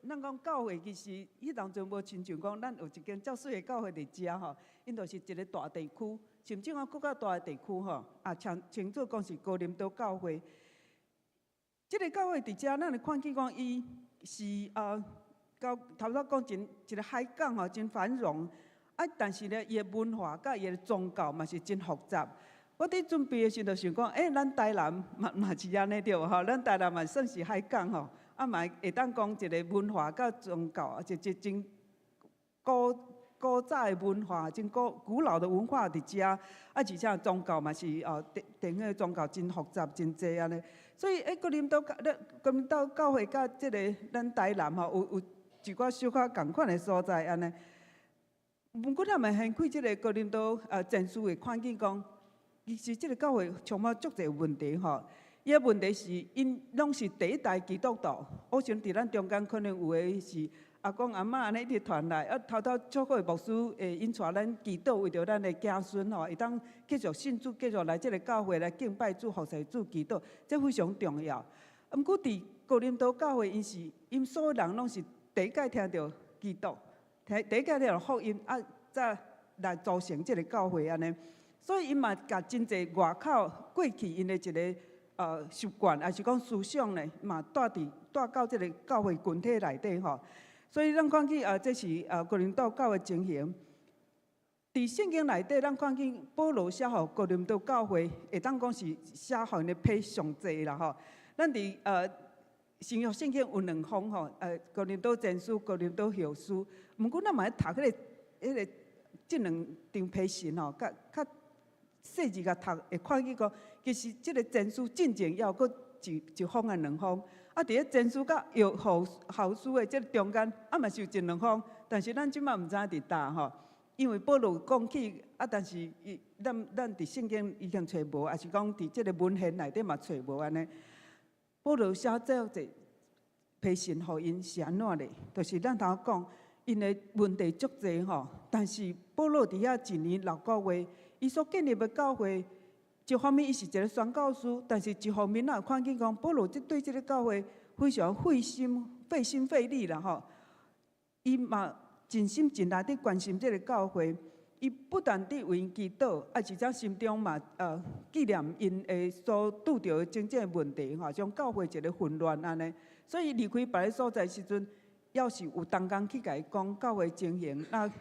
S3: 咱講教會其實彼當陣無親像講咱有一間遮媠的教會佇遮吼，𪜶就是一个大地區，甚至講閣較大的地區吼，啊，稱做講是哥林多教會。這个教會佇遮，咱會看見講伊是到頭拄講真一个海港吼，真繁榮。啊，但是咧，伊的文化佮伊的宗教嘛是真複雜。我佇準備的時陣就想講，欸，咱台南嘛是按呢對無吼？咱台南嘛算是海港吼，啊嘛會當講一个文化佮宗教，一真古早的文化，真古老的文化佇遮，啊，而且宗教嘛是哦，地方的宗教真複雜、真濟按呢。所以，欸，哥林多教會佮這个咱台南吼，有一寡小可仝款的所在按呢。毋過咱嘛掀開這个哥林多前書會看見講，其實這个教會充滿足濟問題吼。伊的問題是，𪜶攏是第一代基督徒，我想佇咱中間可能有的是阿公阿嬤按呢一直傳來，啊，頭拄照顧的牧師會引帶咱祈禱，為著咱的子孫吼，會當繼續信主，繼續來這个教會來敬拜主、服侍主、祈禱，這非常重要。毋過佇哥林多教會，𪜶所有人攏是第一擺聽著基督，第一擺聽著福音，啊，才來組成這个教會按呢。所以𪜶嘛，共真濟外口過去𪜶的一个習慣，抑是講思想呢，嘛帶到這个教會群體內底吼。所以咱看見啊，這是哥林多教會情形。佇聖經內底，咱看見保羅寫予哥林多教會，會當講是寫予𪜶的批上濟啦吼。咱佇新約聖經有兩封吼，哥林多前書、哥林多後書。毋過咱嘛愛讀彼個這兩張批信吼，較較細緻共讀，會看見講，其實這个前書進前猶閣一封抑兩封。啊，佇咧前書佮後書的這个中間，啊嘛是有一兩封，但是咱這擺毋知影佇佗吼，因為保羅講起，啊，但是伊咱佇聖經已經揣無，抑是講佇這个文獻內底嘛揣無按呢。保羅寫這濟批信予𪜶是按怎咧？就是咱頭講，𪜶的問題足濟吼，但是保羅佇遐一年六個月，伊所建立的教會，一方面伊是一个宣教師，但是一方面咱有看見講，保羅這對這个教會非常費心費力啦吼。伊嘛盡心盡力佇關心這个教會，伊不斷佇為𪜶祈禱，啊，而且心中嘛紀念𪜶的所拄著的種種問題吼，將教會一个混亂按呢。所以離開別个所在時陣，猶是有同工去共伊講教會情形，那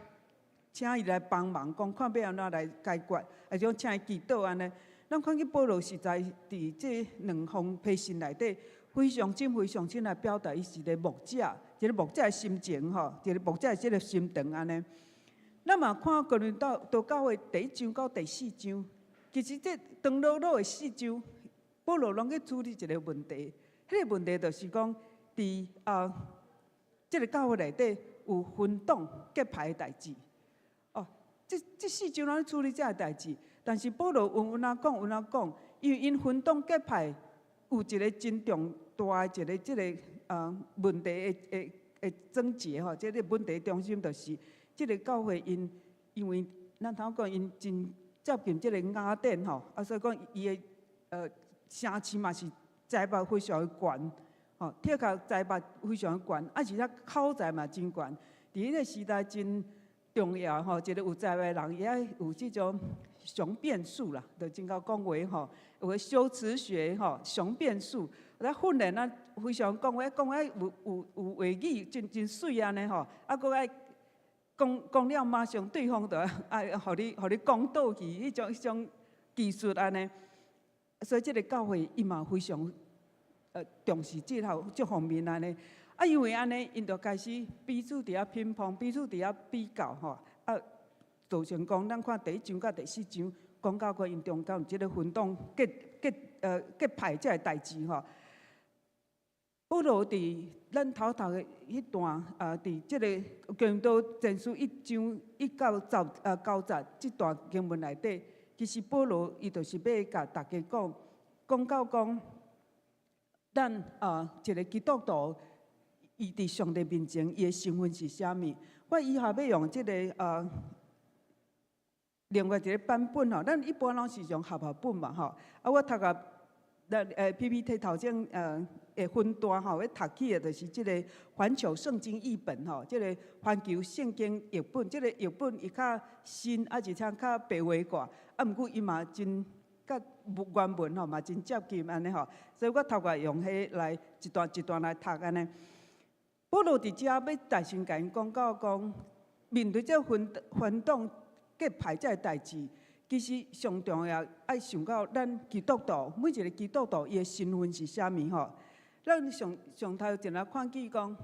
S3: 請伊來幫忙，講看欲按怎來解決，抑是講請伊祈禱按呢。咱看見保羅實在佇這兩封批信內底，非非常真非常真來表達伊是一个牧者，一个牧者的心情吼，一个牧者的這个心腸按呢。咱嘛看哥林多多教會第一章到第四章，其實這長落落的四章，保羅攏去處理一個問題。彼個問題就是講，佇啊，這个教會內底有分黨結派的代誌。哦，這四章攏處理這个代誌，但是保羅有有哪講有哪講，因為𪜶分黨結派有一個真重大的一个這个問題的症結吼，這个問題中心就是這个教會𪜶因為咱頭講𪜶真接近這个雅典吼，啊所以講伊的城市嘛是財帛非常的懸，吼，體格財帛非常的懸，啊而且口才嘛真懸。佇彼个時代真重要吼，一个有才華的人，伊愛有這種雄辯術啦，就真𠢕講話吼，有个修辭學吼，雄辯術，來訓練咱非常講話，講話有話語，真真媠按呢吼，啊，閣愛講講了，馬上對方就愛予你講倒去，彼種技術按呢。所以這个教會伊嘛非常重視這方面按呢。啊，因為按呢，𪜶就開始彼此佇遐評判，彼此佇遐比較吼，啊，造成講咱看第一章佮第四章，講到講𪜶中間有這个分黨結派這个代誌吼。保羅佇咱頭頭的彼段啊，佇這个哥林多前書一章一到十九節這段經文內底，其實保羅伊就是欲共大家講，講到講，咱啊一个基督徒，伊佇上帝面前，伊的身份是啥物？我以下欲用這个另外一个版本吼，咱一般攏是用和合本嘛吼。啊，我讀甲咱PPT 頭前會分段吼，欲讀起的就是這个環球聖經譯本吼，這个環球聖經譯本，這个譯本伊較新，啊而且較白話寡，啊毋過伊嘛真佮原文吼嘛真接近按呢吼，所以我頭過用彼來一段一段來讀按呢。保羅佇遮欲大聲共𪜶講到講，面對這分黨結派這个代誌，其實上重要愛想到咱基督徒每一个基督徒伊的身份是啥物吼。咱上上頭前來看見講，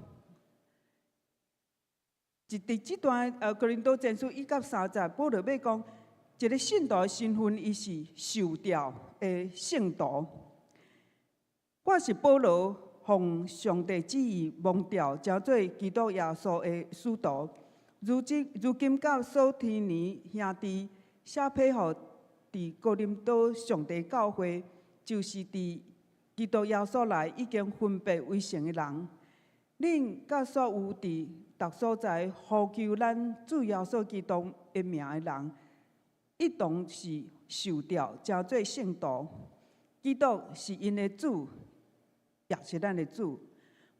S3: 佇這段哥林多前書一到三節，保羅欲講一个信徒的身份，伊是受召的聖徒。我是保羅，奉上帝旨意蒙召，成做基督耶穌的使徒。如今佮所提尼兄弟寫批予佇哥林多上帝教會，就是佇基督耶穌內已經分別為聖的人，恁佮所有佇逐所在呼求咱主耶穌基督的名的人，一同是受召成做聖徒。基督是𪜶的主，也是咱的主。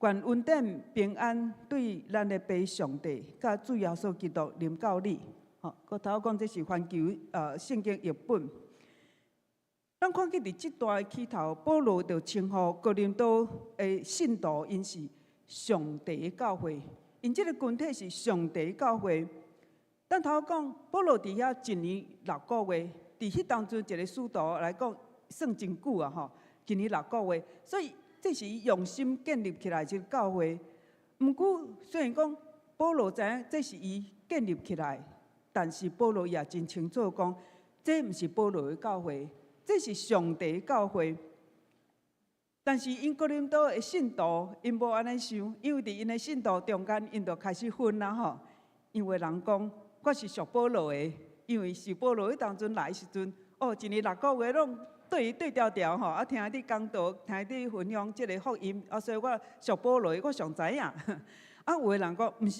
S3: 願恩典平安對咱的父上帝佮主耶穌基督臨到你。吼，我頭講這是環球聖經譯本。咱看見佇這段的起頭，保羅就稱呼哥林多的信徒，𪜶是上帝的教會，𪜶這个群體是上帝的教會。咱頭講保羅佇遐一年六個月，佇彼當陣一个使徒來講算真久啊吼，一年六個月，所以這是伊用心建立起來這个教會。毋過雖然講保羅知影這是伊建立起來，但是保羅也真清楚講，這毋是保羅的教會。這是上帝的教會，但是𪜶哥林多的信徒，𪜶無按呢想，因為佇𪜶的信徒中間，𪜶就開始分啊吼。因為人講我是屬保羅的，因為是保羅彼當陣來的時陣，哦，一年六個月攏對伊對調調吼，啊，聽你講道，聽你分享這个福音，啊，所以我屬保羅的，我上知影。啊，有的人講毋是，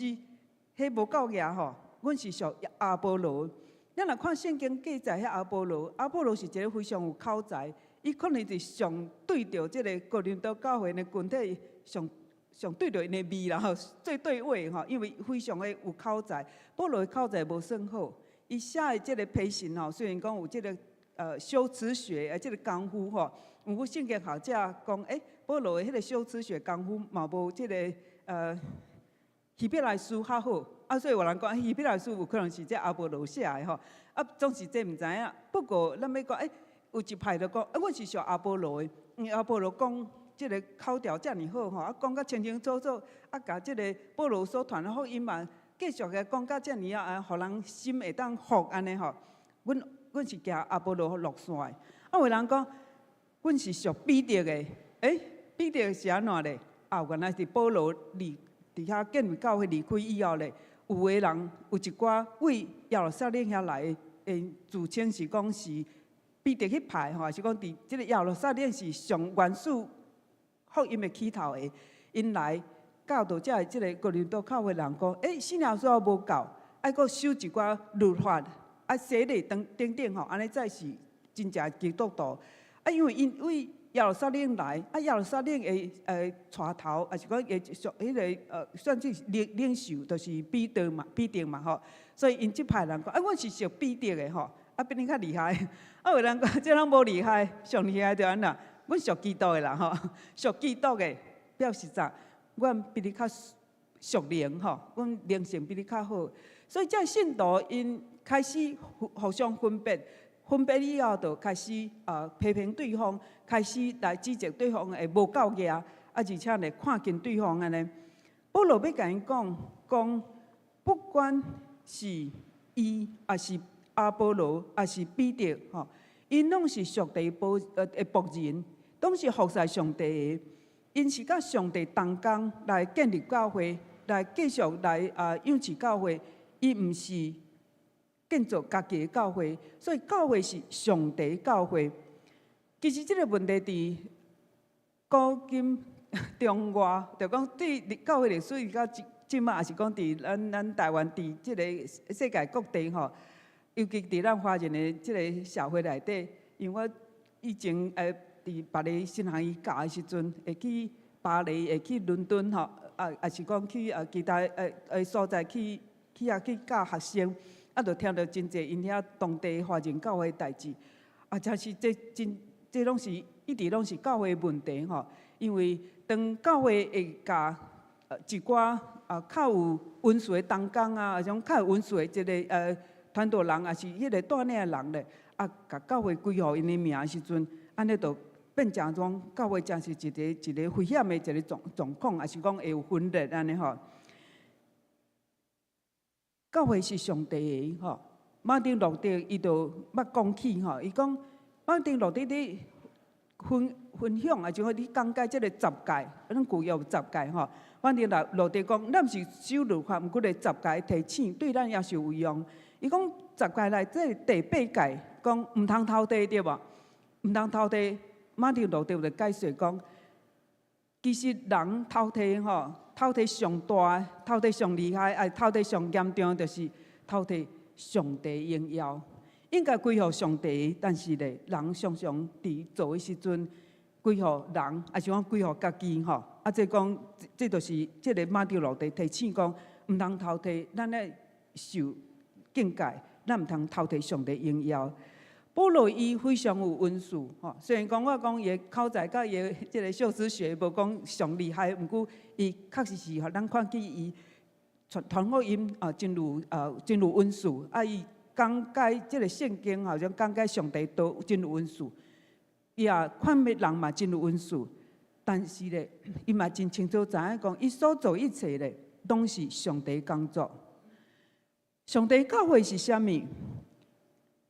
S3: 彼無夠額吼，阮是屬亞波羅。咱若看聖經記載，彼亞波羅，亞波羅是一个非常有口才，伊可能是上對著這个哥林多教會的群體上上對著𪜶的味啦吼，最對味吼，因為非常的有口才。保羅的口才無算好，伊寫的這个批信吼，雖然講有這个修辭學的這个功夫吼，毋過聖經學者講，保羅的彼个修辭學功夫嘛無這个希伯來書較好。啊，所以有人講希伯來書有可能是這亞波羅寫的吼，啊，總是這毋知影。不過咱欲講，有一派就講，啊，阮是屬亞波羅的，因為亞波羅講這个口條遮爾好吼，啊講甲清清楚楚，啊共這个保羅所傳的福音嘛，繼續共講甲遮爾啊，予人心會當服按呢吼。阮是行阿波羅路線的，啊有人講，阮是屬彼得的，欸，彼得是按怎咧？啊，原來是保羅離佇遐建立教會離開以後咧，有的人有一寡為耶路撒冷遐來的，𪜶自稱是講是彼得彼派吼，是講佇這个耶路撒冷是上原始福音的起頭的，𪜶來教導遮的這个哥林多教會人講，欸，信耶穌無夠，愛閣守一寡律法，啊，洗禮等等等吼，按呢才是真正基督徒。啊，因為𪜶為耶路撒冷來，啊，耶路撒冷的帶頭，抑是講的屬彼个算是領袖，就是彼得嘛，彼得嘛吼。所以𪜶這派人講，啊，阮是屬彼得的吼，啊，比恁較厲害。啊，有人講，這攏無厲害，上厲害就按怎？阮屬基督的啦吼，屬基督的表示啥？阮比你較屬靈吼，阮靈性比你較好。所以這信徒𪜶開始互相分別。分別以後，就開始批評對方，開始來指責對方會無夠額，啊，而且咧看輕對方按呢。保羅欲共𪜶講，講不管是伊，抑是阿波羅，抑是彼得，吼，𪜶攏是上帝的僕人，攏是服侍上帝的。𪜶是佮上帝同工來建立教會，來繼續來養育教會，伊毋是建造家己的教會，所以教會是上帝教會。其實這个問題佇古今中外，就講對教會歷史到這馬，抑是講佇咱台灣佇這个世界各地吼，尤其佇咱華人的這个社會內底，因為我以前佇別个神學院教的時陣，會去巴黎，會去倫敦吼，啊，抑是講去其他所在去遐去教學生。啊，就聽著真濟𪜶遐當地華人教會代誌，啊，真是這真這攏是一直攏是教會問題吼。因為當教會會共一寡較有恩賜的同工啊，抑是講較有恩賜的這个傳道人，抑是彼个帶領的人咧，啊，共教會歸予𪜶的名的時陣，按呢就變成講教會真是一个一个危險的一个狀況，抑是講會有分裂按呢吼。教會是上帝的吼，馬丁路德伊就捌講起吼，伊講馬丁路德佇分享，抑是講佇講解這个十誡，咱舊約有十誡吼。馬丁路德講，咱毋是守律法，毋過咧十誡提醒對咱也是有用。伊講十誡內底第八誡講毋通偷提對無？毋通偷提。馬丁路德有解釋講，其實人偷提吼。偷提上大、偷提上厲害、愛偷提上嚴重，就是偷提上帝榮耀。應該歸予上帝，但是咧，人常常佇做的時陣歸予人，抑是講歸予家己吼。啊，這講這就是這个馬丁路德提醒講，毋通偷提，咱愛受警戒，咱毋通偷提上帝榮耀。保羅伊非常有恩賜，吼。雖然講我講伊的口才佮伊的這个修辭學無講上厲害，毋過伊確實是予咱看見伊傳福音啊，真有恩賜。啊，伊講解這个聖經，好像講解上帝道真有恩賜。伊也勸勉人嘛真有恩賜，但是咧，伊嘛真清楚知影講，伊所做一切咧，攏是上帝工作。上帝教會是啥物？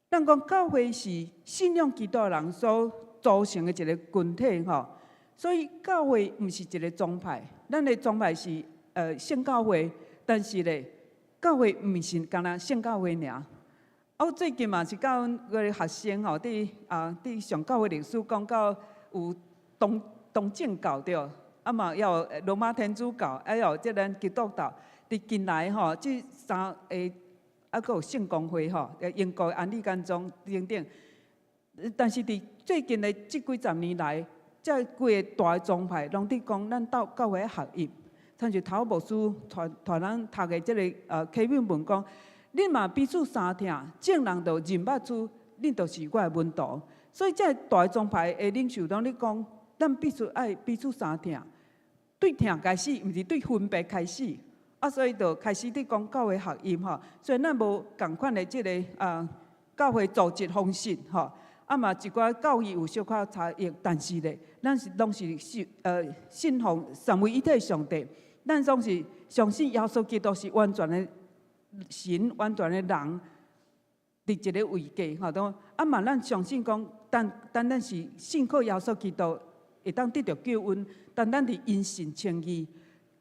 S3: 咱講教會是信仰基督的人所組成的一个群體吼，所以教會毋是一个宗派。咱的宗派是聖教會，但是咧，教會毋是干焦聖教會爾。我最近嘛是教阮个學生吼，佇上教會歷史講到有東正教對，啊嘛有羅馬天主教，還有這咱基督教。佇近來吼，這三个啊，閣有聖公會吼，英國安利干宗等等。但是佇最近的這幾十年來，這幾个大宗派攏佇講咱鬥教會合一。親像頭牧師帶咱讀的這个啟銘文講，恁若彼此相疼，眾人就認捌出恁就是我的門徒。所以這大宗派的領袖攏咧講，咱必須愛彼此相疼，對疼開始，毋是對分別開始。啊，所以就開始佇講教會合一吼。雖然咱無仝款的這个教會組織方式吼。啊嘛一寡教義有小可差異，但是咧，咱是攏是信奉三位一體上帝，咱總是相信耶穌基督是完全的神，完全的人，佇一个位格吼，都啊嘛，咱相信講，單單單是信靠耶穌基督會當得著救恩，單單佇因信稱義。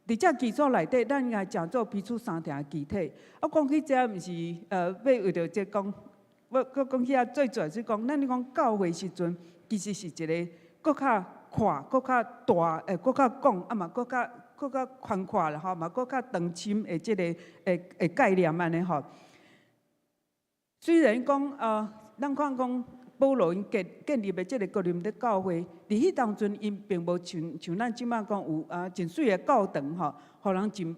S3: 佇這基礎內底，咱應該誠做彼此相疼的肢體。啊，講起這，毋是欲為著這講，我閣講起啊，最主要是講，咱咧講教會時陣，其實是一個閣較闊、閣較大、閣較廣，啊嘛閣較閣較寬闊啦吼，嘛閣較長深的這个的概念按呢吼。雖然講咱看講保羅𪜶建立的這个哥林多教會，佇彼當陣𪜶並無像咱這擺講有真媠的教堂吼，予人真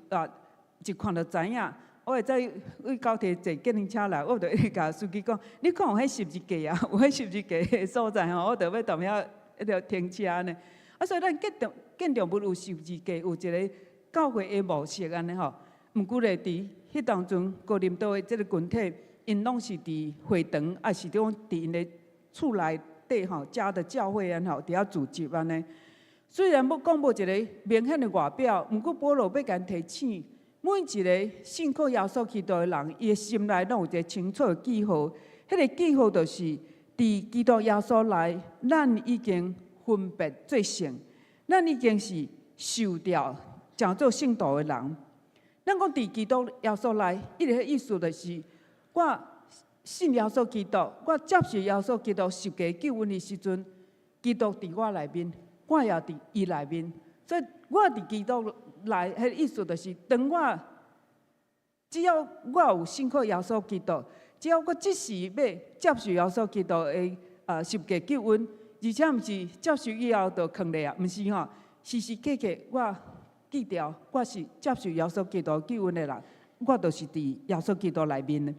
S3: 一看就知影。我會知為高鐵坐計程車來，我就一直共司機講：你看有彼十字架啊，有彼十字架的所在吼，我就欲踮遐彼個停車呢。啊，所以咱建築物有十字架，有一个教會的模式按呢吼。毋過咧，佇彼當陣哥林多的這个群體，𪜶攏是佇會堂，抑是講佇𪜶的厝內底吼，家的教會按吼，佇遐聚集按呢。雖然欲講無一个明顯的外表，毋過保羅欲共𪜶提醒，每一个信靠耶穌基督的人，伊的心內攏有一个清楚的記號。彼个記號就是佇基督耶穌內，咱已經分別做聖，咱已經是受召成做聖徒的人。咱講佇基督耶穌內，伊个意思就是我信耶穌基督，我接受耶穌基督十架救恩的時陣，基督佇我內面，我也佇伊內面。所以我佇基督內，彼个意思就是，當我只要我有信靠耶穌基督，只要我這時欲接受耶穌基督的十架救恩，而且毋是接受以後就囥咧啊，毋是吼，時時刻刻我記著我是接受耶穌基督救恩的人，我就是佇耶穌基督內面的。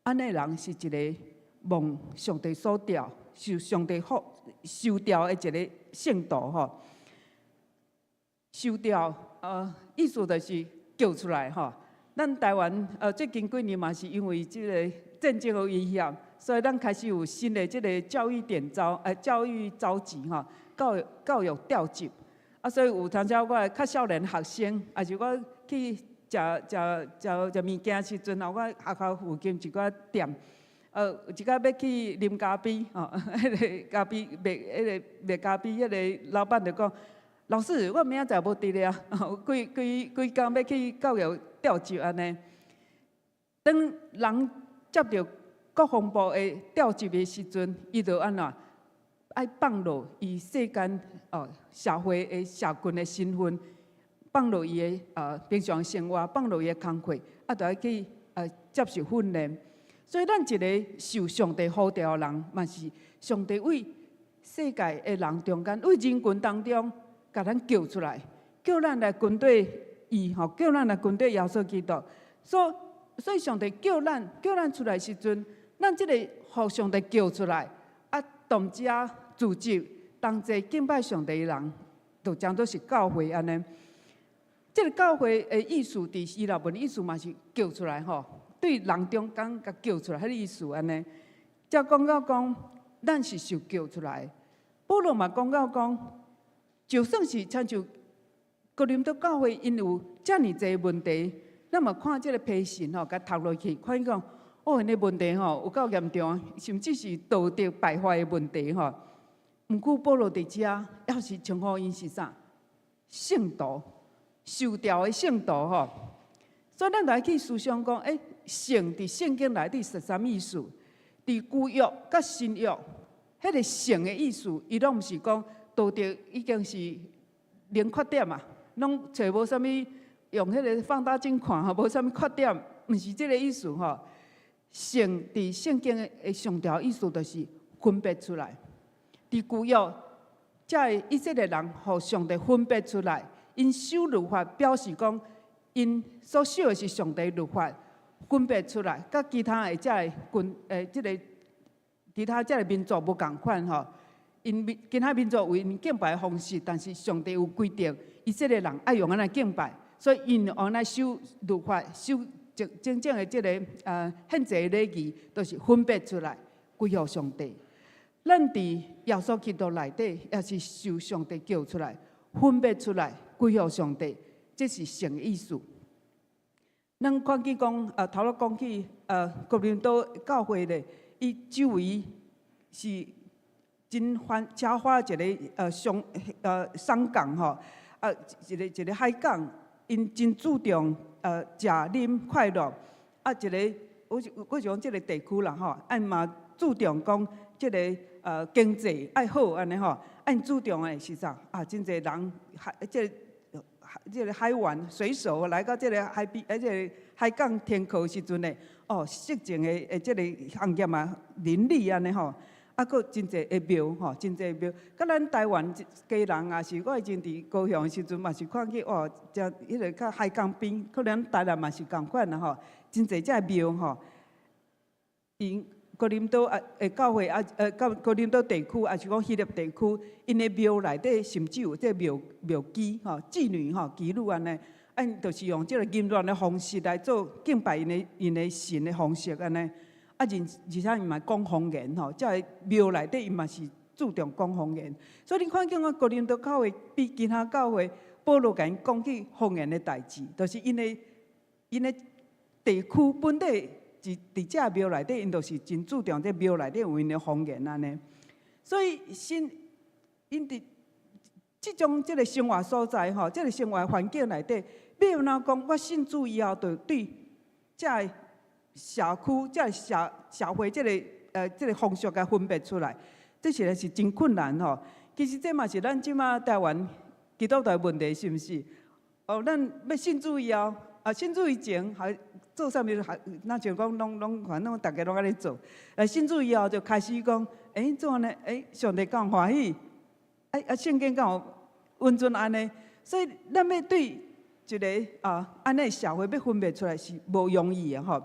S3: 按呢人是一个蒙上帝所召、受上帝福受召的一个聖徒吼。受召，意思就是叫出來吼。咱台灣最近幾年嘛是因為這個戰爭的威脅，所以咱開始有新的這个教育點召，教育召集吼，教育調集。啊，所以有當時我的較少年學生，抑是我去食食食食物件時陣，我學校附近一寡店，有一擺欲去啉咖啡，吼，彼个咖啡賣，彼个賣咖啡，彼个老闆就講：老師，我明仔載無佇咧啊，規規規工欲去教育調集按呢。當人接著國防部的調集的時陣，伊就按怎？愛放落伊世間社會的社群的身份，放落伊的平常生活，放落伊的工課，啊，就愛去接受訓練。所以咱一个受上帝呼召的人，嘛是上帝為世界的人中間，為人群當中，共咱叫出來，叫咱來跟綴伊吼，叫咱來跟綴耶穌基督。所以上帝叫咱出來時陣，咱這个予上帝叫出來，啊，同遮聚集同齊敬拜上帝的人，就稱做是教會按呢。這个教會的意思，佇希臘文意思嘛是叫出來吼，對人中間共叫出來，彼个意思按呢。才講到講，咱是受叫出來。保羅嘛講到講，就算是親像哥林多教會，𪜶有遮爾濟問題，咱嘛看這个批信吼，共讀落去，看見講，哦，𪜶的問題吼有夠嚴重，甚至是道德敗壞的問題吼。毋過保羅佇遮，猶是稱呼𪜶是啥？聖徒，受召的聖徒吼。所以咱來去思想講，聖佇聖經內底是啥物意思？佇舊約佮新約，彼个聖的意思，伊攏毋是講道德已經是零缺點啊，攏揣無啥物用彼个放大鏡看吼，無啥物缺點，毋是這个意思吼。聖佇聖經的上條意思就是分別出來。佇舊約，這个以色列人予上帝分別出來，𪜶守律法，表示講𪜶所守的是上帝律法，分別出來，佮其他的這个群，這个其他這个民族無仝款吼。𪜶民其他民族有𪜶敬拜的方式，但是上帝有規定，以色列人愛用按呢敬拜，所以𪜶按呢守律法，守真真正的這个獻祭禮儀，都是分別出來歸予上帝。咱佇耶穌基督內底，也是受上帝叫出來，分別出來，歸予上帝，這是神的意思。咱看見講，頭先講起，哥林多教會咧，伊周圍是真繁奢華一个商港吼，啊，一个一个海港，𪜶真注重食啉快樂，啊，一个我是講這个地區啦吼，啊嘛注重講這个經濟愛好按呢吼，啊𪜶注重的是啥？啊，真濟人海這個這个海員水手來到這个海邊，這个海港停靠的時陣咧，哦，色情的這个行業嘛林立按呢吼，啊，閣真濟的廟吼，真濟廟。佮咱台灣家人也是，我以前佇高雄的時陣嘛是看見哦，遮彼个較海港邊，可能台南嘛是仝款啦吼，真濟這廟吼。𪜶哥林多啊，教會啊，到哥林多地區，抑是講希臘地區，𪜶的廟內底甚至有這廟廟妓吼、妓女吼、妓女按呢，啊，𪜶就是用這個淫亂的方式來做敬拜𪜶的神的方式按呢。啊，而且𪜶嘛講方言吼，這个廟內底𪜶嘛是注重講方言。所以你看見講哥林多教會比其他教會，保羅共𪜶講起方言的代誌，就是𪜶的地區本底。佇這廟內底，𪜶就是真注重這廟內底有𪜶的方言按呢。所以信𪜶佇這種這个生活所在吼，這个生活環境內底，欲按怎講？我信主以後，就對這个社區、這个社會這个風俗共分別出來，這實在是真困難吼。其實這嘛是咱這馬台灣基督徒的問題，是毋是？哦，咱欲信主以後，啊，信主以前還做啥物還，若像講攏攏反正逐家攏按呢做。信主以後就開始講，欸，做按呢？欸，上帝敢有歡喜？欸，啊，聖經敢有允准按呢？所以咱欲對一個啊，按呢社會欲分別出來是無容易的吼。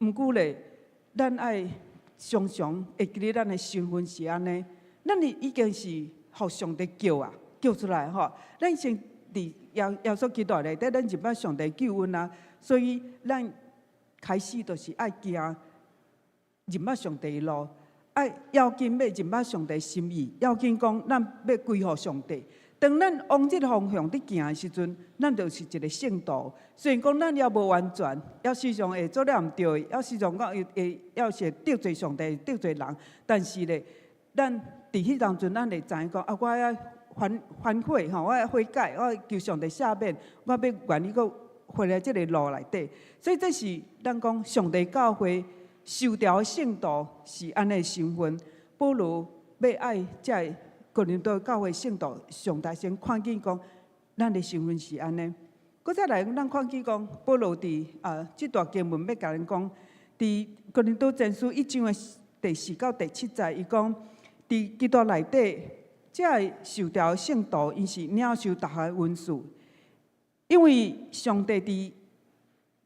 S3: 毋過咧，咱愛常常會記得咱的身份是按呢，咱已經是予上帝叫啊，叫出來吼。咱先佇耶穌基督內底，咱認捌上帝救阮啊，所以咱開始就是愛行認捌上帝的路，愛要緊欲認捌上帝心意，要緊講咱欲歸予上帝。當咱往這个方向佇行的時陣，咱就是一个聖徒。雖然講咱猶無完全，猶時常會做了毋對，猶時常講會會猶是會得罪上帝、得罪人，但是咧，咱佇彼當陣，咱會知影講啊，我愛反悔吼，我愛悔改，我愛求上帝赦免，我欲願意閣回來這个路內底。所以這是咱講上帝教會受召的聖徒是按呢身份。保羅欲愛這个哥林多教會聖徒上大先看見講，咱的身份是按呢。閣再來，咱看見講保羅佇啊這段經文欲共咱講，佇哥林多前書一章的第四到第七節，伊講佇基督內底，這个受召的聖徒，𪜶是領受逐項恩賜，因為上帝佇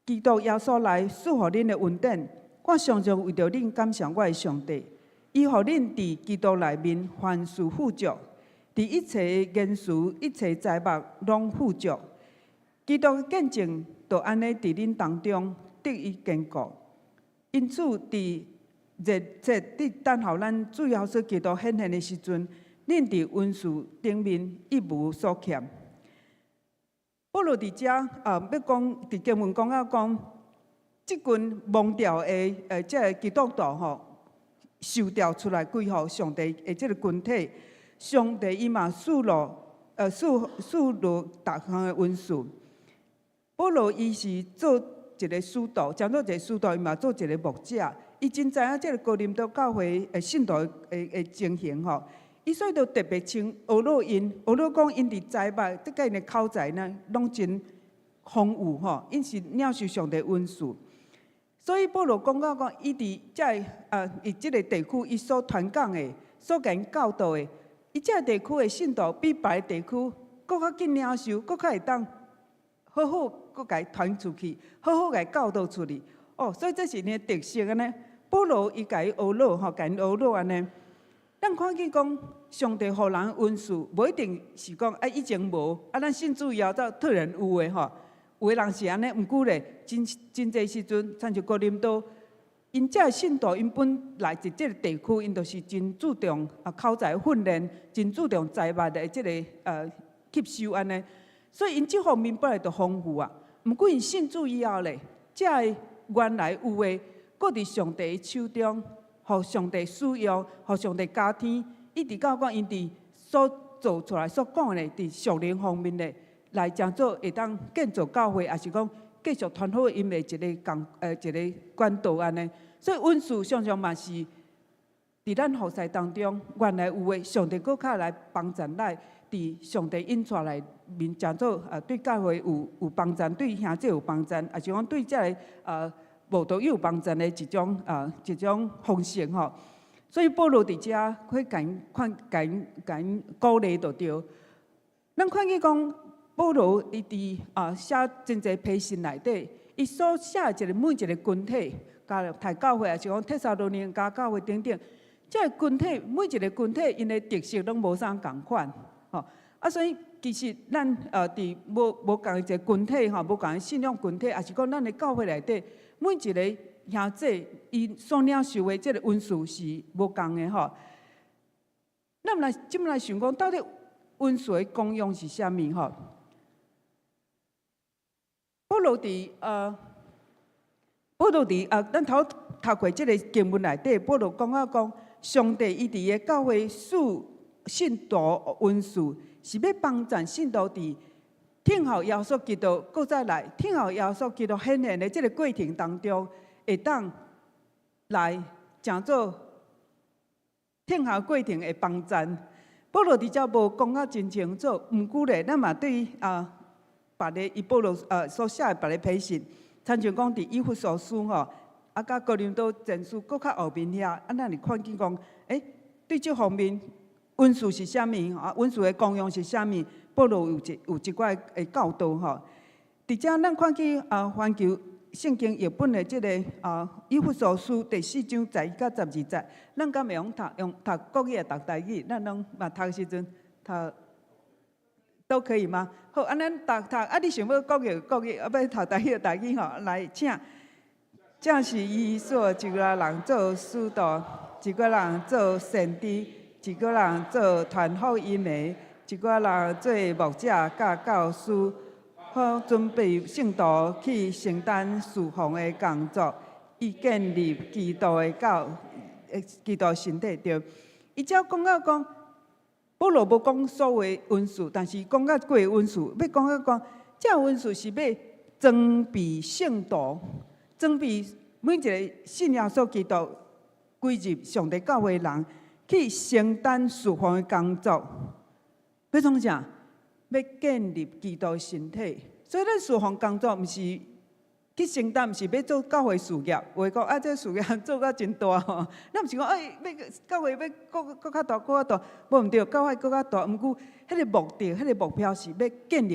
S3: 基督耶穌內賜予恁的恩典，我常常為著恁感謝我的上帝。伊予恁佇基督內面凡事富足，佇一切的言辭、一切財物攏富足。基督的見證就按呢佇恁當中得以堅固。因此，佇熱切佇等候咱主耶穌基督顯現的時陣，恁佇恩賜頂面一無所欠。保羅佇遮啊，欲講佇經文講到講，這群蒙召的這个基督徒吼，受召出來歸予上帝的這个群體，上帝伊嘛賜落逐項的恩賜。保羅伊是做一个使徒，當做一个使徒，伊嘛做一个牧者。伊真知影這个哥林多教會的信徒的情形吼，伊所以就特別稱呵咾𪜶，呵咾講𪜶佇財物，這佮𪜶的口才呢，攏真豐富吼，𪜶是領受上帝恩賜。所以保羅講到講，伊佇這个佇這个地區，伊所傳講的、所共𪜶教導的，伊這个地區的信徒比別个地區閣較緊領受，閣較會當好好閣共伊傳出去，好好共伊教導出去。哦，所以這是𪜶的特色按呢。保羅伊共伊呵咾吼，共𪜶呵咾按呢。咱看見講，上帝予人恩賜，無一定是講啊以前無，啊咱信主以後才突然有的吼。有的人是按呢，毋過咧，真真濟時陣，親像哥林多， 𪜶遮的信徒，𪜶本來佇這个地區，𪜶就是真注重啊口才訓練，真注重財物的這个吸收按呢。所以𪜶這方面本來就豐富啊。毋過𪜶信主以後咧，遮的原來有的，閣佇上帝的手中，予上帝使用，予上帝加添，一直到講𪜶佇所做出來、所講的，佇屬靈方面的來誠做會當建造教會，抑是講繼續傳福音的一個管道按呢。所以恩賜常常嘛是佇咱服侍當中，原來有的，上帝閣較來幫助咱，佇上帝引帶內面，誠做對教會有幫助，對兄弟有幫助，抑是講對這个慕道友有幫助的一種方式吼。所以保羅佇遮去共𪜶看，共𪜶鼓勵就對。咱看見講保羅伊佇寫真濟批信內底，伊所寫的一個每一個群體，加拉太教會，抑是講帖撒羅尼迦教會等等，這个群體每一个群體𪜶的特色攏無啥仝款，吼。啊，所以其實咱佇無仝一个群體吼，無仝的信仰群體，抑是講咱的教會內底，每一个兄弟伊所領受的這个恩賜是無仝的吼。咱來這擺來想講，到底恩賜的功用是啥物吼？保羅佇咱頭讀過這个經文內底，保羅講啊講，上帝伊佇个教會賜信徒恩賜，是欲幫助信徒佇聽候耶穌基督閣再來，聽候耶穌基督顯現的這个過程當中，會當來成做聽候過程的幫助。保羅佇遮無講甲真清楚，毋過咧，咱嘛對別个伊保羅所寫的別个批信，親像講佇以弗所書吼，啊，佮哥林多前書閣較後面遐，啊，咱會看見講，對這方面恩賜是啥物？啊，恩賜的功用是啥物？保羅有一寡的教導吼。佇遮咱看見環球聖經譯本的這个以弗所書第四章11佮12節，咱敢會用讀用讀國語抑讀台語？咱攏嘛讀時陣讀都可以嗎？好，啊，咱讀讀啊，你想欲國語國語，啊，欲讀台語就台語吼。來，請。這是伊賜一个人做使徒，一个人做先知，一个人做傳福音的，一个人做牧者佮教師，好準備聖徒去承擔事奉的工作，以建立基督身體對。伊遮講到講，保羅無講所有恩賜，但是講到幾个恩賜，欲講到講，這恩賜是欲裝備聖徒，裝備每一个信耶穌基督歸入上帝教會的人，去承擔事奉的工作。欲創啥？欲建立基督身體。所以咱事奉工作毋是去承擔，毋是欲做教會事業。有的講啊，這事業做甲真大吼，咱毋是講哎，欲教會欲閣較大，閣較大，無毋對，教會閣較大。毋過，彼个目的、彼个目標是欲建立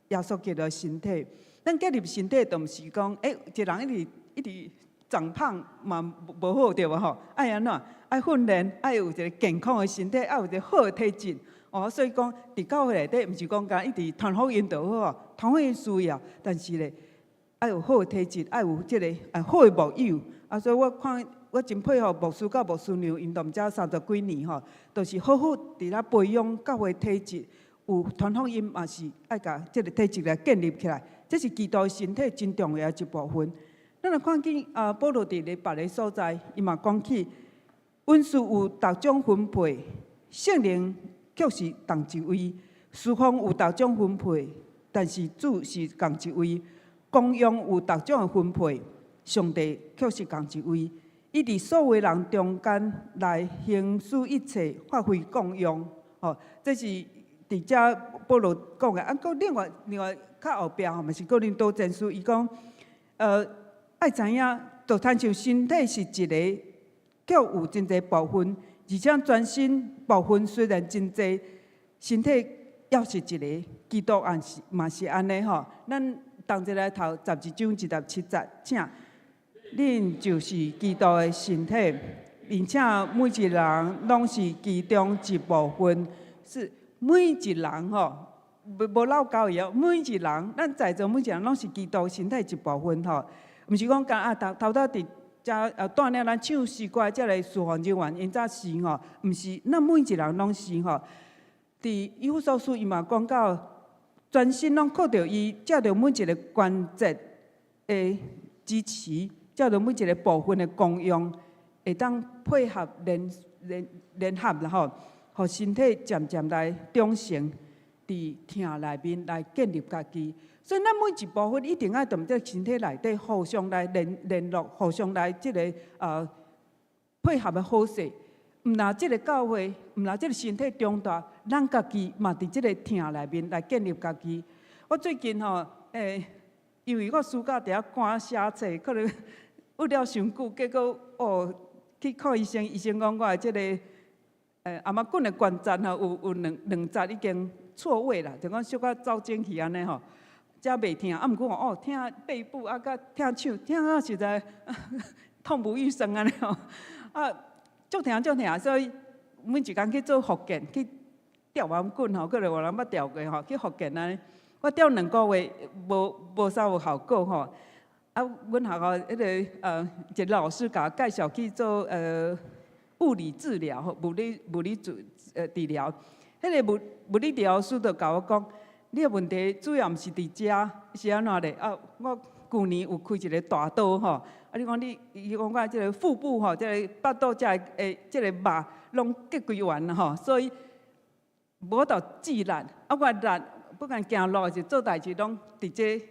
S3: 耶穌基督的身體。咱建立身體，就毋是講，一個人一直一直長胖嘛無好對無吼？愛按怎？愛訓練，愛有一个健康的身體，愛有一个好的體質。哦，所以講，佇教會內底，毋是講干焦一直傳福音就好哦，傳福音需要，但是咧，愛有好的體質，愛有這个好的牧養。啊，所以我看我真佩服牧師佮牧師娘，𪜶踮遮三十幾年吼，都是好好佇咧培養教會體質。有傳福音嘛是愛共這个體質來建立起來，這是基督身體真重要的一部分。咱若看見啊，保羅佇咧別个所在，伊嘛講起恩賜有逐種分配，聖靈卻是仝一位；事奉有逐種分配，但是主是仝一位；功用有逐種的分配，上帝卻是仝一位。伊佇所有人中間來行使一切，發揮功用。吼，這是佇遮保羅講的。啊，閣另外較後壁吼，嘛是哥林多前書，伊講，愛知影，就親像身體是一个，卻有真濟部分，而且全身部分雖然真濟，身體猶是一个。基督也是嘛是按呢吼。咱同齊來讀12章1到7節，請。恁就是基督的身體，並且每一人攏是其中一部分。是每一人吼，無漏交伊哦。每一人，咱在座每一人攏是基督身體一部分吼。毋是講干啊頭頭拄佇遮帶領咱唱詩歌這个事奉人員，𪜶才是吼，毋是，咱每一人攏是吼。佇以弗所書伊嘛講到，全身攏靠著伊，藉著每一个關節的支持，藉著每一个部分的功用，會當配合聯聯聯合啦吼，予身體漸漸來長成，佇疼內面來建立家己。所以咱每一部分一定愛佇這身體內底互相來聯聯絡，互相來這个配合的好勢。毋若這个教會，毋若這个身體長大，咱家己嘛佇這个疼內面來建立家己。我最近吼，因為我暑假佇遐趕寫冊，可能鬱了傷久，結果哦去看醫生，醫生講我的這个頷仔頸的關節吼，有有兩兩節已經錯位啦，就講小可走精去按呢吼，才袂疼。啊，毋過哦，疼背部啊，佮疼手，疼啊實在痛不欲生按呢吼，啊，足疼足疼，所以每一工去做復健，去吊頷頸吼，可能有人捌吊過吼，去復健按呢。我吊2個月，無無啥有效果吼。啊，阮學校彼个一个老師共我介紹去做物理治療吼，物理物理治呃治療。彼个物物理治療師就共我講，你的問題主要毋是佇遮，是按怎咧？啊，我舊年有開一个大刀吼，啊，你講你，伊講我這个腹部吼，這个腹肚遮的這个肉攏結規圓吼，所以無法度施力。啊，我力不管行路還是做代誌，攏佇這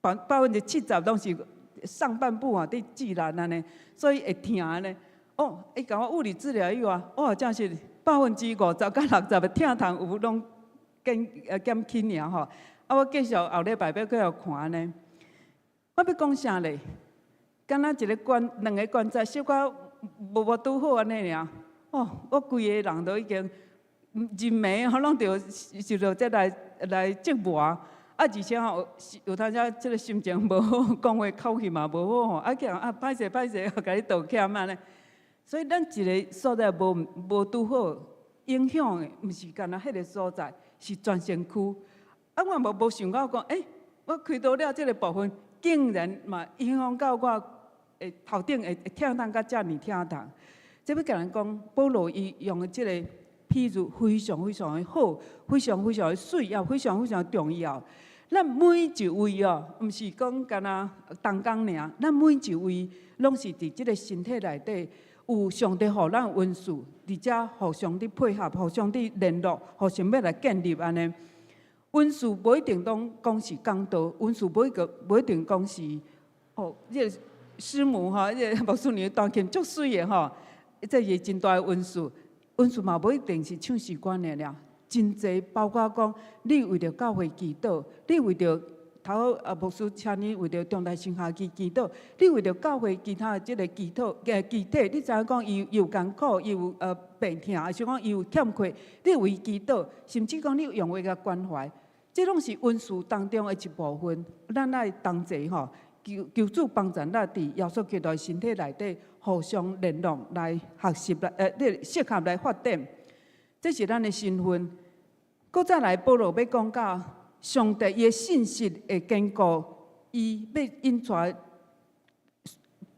S3: 百百分之七十攏是上半部啊，佇施力按呢，所以會疼按呢。哦，伊共我物理治療以後，哦，真是50%到60%的疼痛有攏減減輕爾吼。啊，我繼續後禮拜欲閣予看按呢。我欲講啥咧？敢若一个關兩個關節小可無無拄好按呢爾。哦，我規个人都已經入暝吼，攏著受著這來來折磨。啊，而且吼，有當時這个心情無好，講話口氣嘛無好吼，啊，叫人啊歹勢歹勢，共你道歉按呢。所以咱一个所在無無拄好，影響的毋是干焦彼个所在，是全身軀。啊，我嘛無想到講，我開刀了這个部分，竟然嘛影響到我的頭頂會會疼痛甲遮爾疼痛。這欲共咱講，保羅伊用的這个譬喻非常非常的好，非常非常的媠，也非常非常重要。咱每一位哦，毋是講干焦同工爾，咱每一位攏是佇這个身體內底有上帝予咱恩賜，佇遮互相佇配合，互相佇聯絡，互相欲來建立按呢。恩賜無一定攏講是講道，恩賜無一個無一定講是哦，這个師母吼，這個牧師娘彈琴足媠的吼，這是真大的恩賜。恩賜嘛無一定是唱詩歌爾爾，真濟包括講你為著教會祈禱，你為著頭啊牧師請你為著中大神學去祈禱，你為著教會其他的這个祈禱肢體，你知影講伊有艱苦，伊有病痛，還是講伊有欠缺，你為祈禱，甚至講你用話共關懷，這攏是恩賜當中的一部分。咱愛同齊吼，求求主幫助咱佇耶穌基督的身體內底互相聯絡來學習來，這適合來發展，這是咱的身份。閣再來，保羅欲講到上帝伊的信實會堅固，伊欲引帶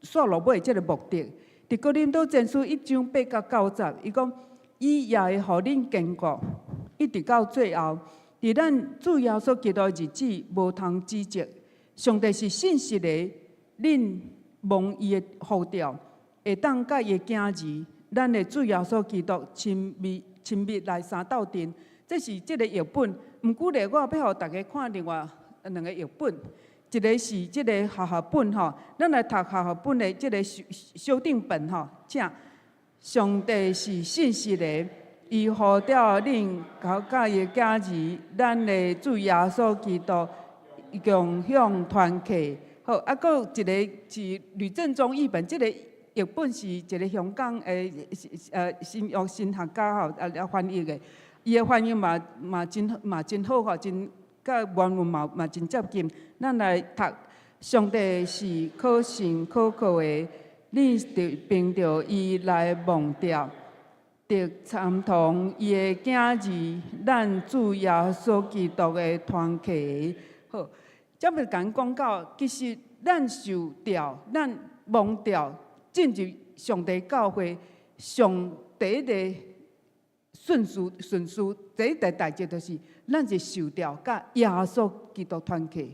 S3: 煞落尾這个目的。佇哥林多前書1章8到9節，伊講伊也會予恁堅固，一直到最後，佇咱主耶穌基督的日子無通指責。上帝是信實的，恁蒙伊的呼召，會當佮伊的囝兒，咱的主耶穌基督親密親密來相鬥陣。這是這个譯本，毋過咧，我欲予大家看另外兩个譯本，一个是這个和合本吼，咱來讀和合本的這个修修訂本吼，請上帝是信實的，伊呼召恁佮伊的囝兒，咱的主耶穌基督共享團契。好，啊，閣有一个是呂振中譯本，這个譯本是一个香港的新約神學家吼來翻譯的。伊的翻譯嘛嘛真嘛真好吼，真佮原文嘛嘛真接近。咱來讀，上帝是可信可靠的，你著憑著伊來蒙召，得參同伊的囝兒，咱主耶穌基督的團契。好，這欲共講到，其實咱受召，咱蒙召進入上帝教會，上第一個順序順序，第一個代誌就是，咱是受召佮耶穌基督團契。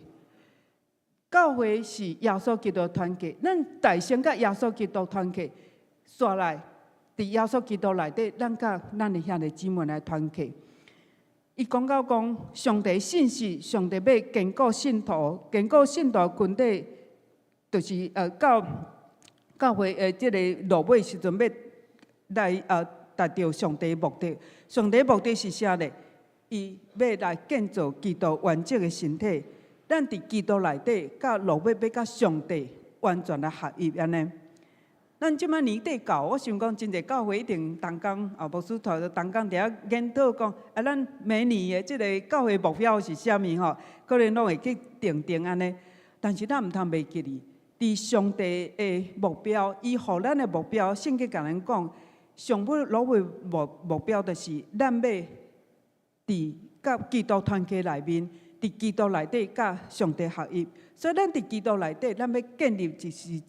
S3: 教會是耶穌基督團契，咱大先佮耶穌基督團契，煞來佇耶穌基督內底，咱佮咱的兄弟姊妹來團契。伊講到講，上帝信實，上帝欲堅固信徒，堅固信徒群體，就是到教會的這个落尾時陣，欲來達到上帝目的。上帝目的是啥呢？伊欲來建造基督完整的身體。咱佇基督內底，到落尾欲佮上帝完全來合一按呢。咱這擺年底到，我想講真濟教會一定同工啊，牧師團同工佇遐研討講，啊，咱明年的這个教會目標是啥物吼？可能攏會去定定按呢。但是咱毋通袂記哩，佇上帝的目標，伊予咱的目標，聖經共咱講，上尾落尾目標就是咱欲佇佮基督團契內面，佇基督內底佮上帝合一。所以咱佇基督內底，咱欲建立就是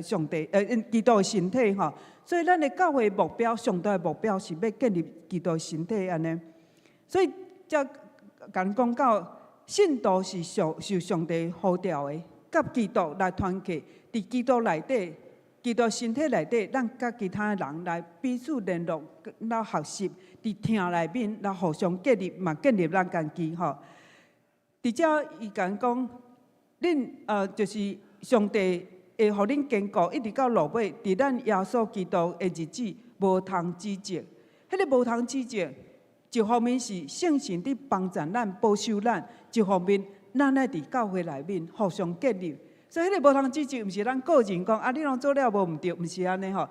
S3: 上帝基督的身體吼。所以咱的教會目標，上帝的目標是欲建立基督的身體按呢。所以才共講到信徒是受上帝呼召的，佮基督來團契，佇基督內底，基督身體內底，咱佮其他人來彼此聯絡，來學習，佇疼內面來互相建立，嘛建立咱家己吼。佇遮伊共講，恁就是上帝會予恁堅固，一直到落尾，佇咱耶穌基督的日子無通指責。彼个無通指責，一方面是聖神佇幫助咱、保守咱；一方面，咱愛佇教會內面互相建立。所以，彼个無通指責，毋是咱個人講啊，你攏做了無毋對，毋是按呢吼。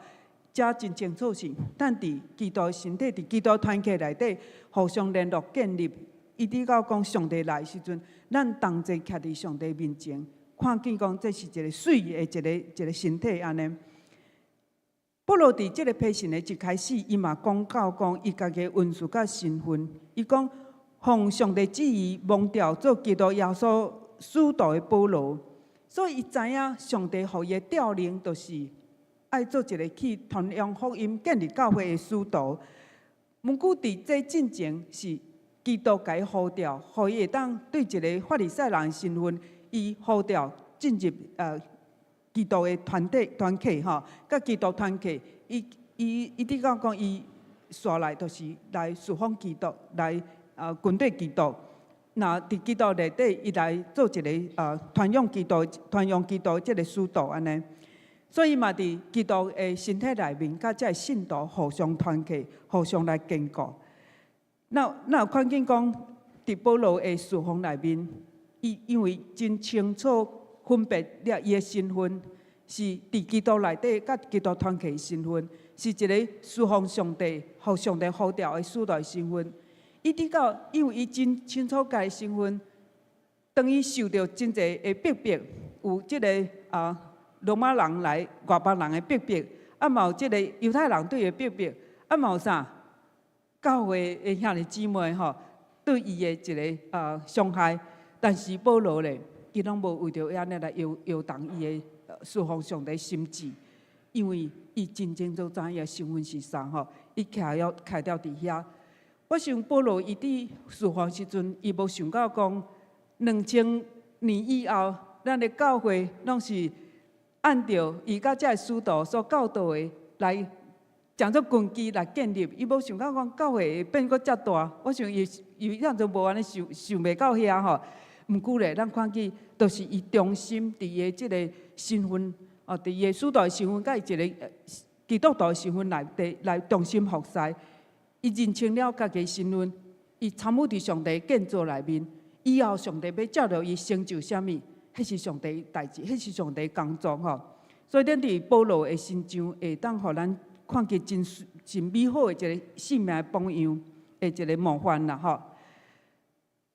S3: 遮真清楚是，咱佇基督身體、佇基督團契內底互相聯絡建立，一直到講上帝來時陣，咱同齊徛佇上帝面前，看見講這是一个媠的一个身體按呢。保羅佇這个批信的一開始，伊嘛講到講伊家己恩賜佮身份，伊講奉上帝旨意蒙召做基督耶穌使徒的保羅，所以伊知影上帝予伊的召令，就是愛做一个去傳揚福音、建立教會的使徒。毋過佇這進前是基督共伊呼召，予伊會當對一个法利賽人身份，伊呼召進入基督的團體團契吼，佮基督團契，伊佇講講伊煞來就是來侍奉基督，來跟綴基督。若佇基督內底，伊來做一个傳揚基督、傳揚基督這个使徒按呢。所以嘛，佇基督的身體內面，佮這个信徒互相團契，互相來堅固。那有看見講，佇保羅的侍奉內面，伊因為真清楚分別了伊的身份，是佇基督內底佮基督團契的身份，是一个侍奉上帝、予上帝呼召的使徒的身份。伊直到因為伊真清楚家己身份，當伊受著真濟的逼迫，有這个羅馬人來外邦人的逼迫，啊嘛有這个猶太人對伊的逼迫，啊嘛有啥？教會的兄弟姊妹吼對伊的一个傷害，但是保羅咧，伊攏無為著按呢來搖搖動伊的侍奉上帝心志，因為伊真清楚知影伊身份是啥吼，伊徛了徛著佇遐。我想保羅伊佇侍奉時陣，伊無想到講2000年以後，咱的教會攏是按著伊佮這个使徒所教導的來講做根基來建立。伊無想到講教會會變閣遮大，我想伊伊遐陣無按呢想想袂到遐吼。毋過咧，咱看見就是伊忠心佇伊的這个身份，哦，佇伊的使徒的身份，佮伊一个基督徒的身份內底來忠心服侍。伊認清了家己身份，伊參與佇上帝建造內面，以後上帝欲藉著伊成就啥物，彼是上帝代誌，彼是上帝工作吼。所以，咱佇保羅的身上會當予咱看見真真美好的一个生命的榜樣的一个模範啦吼。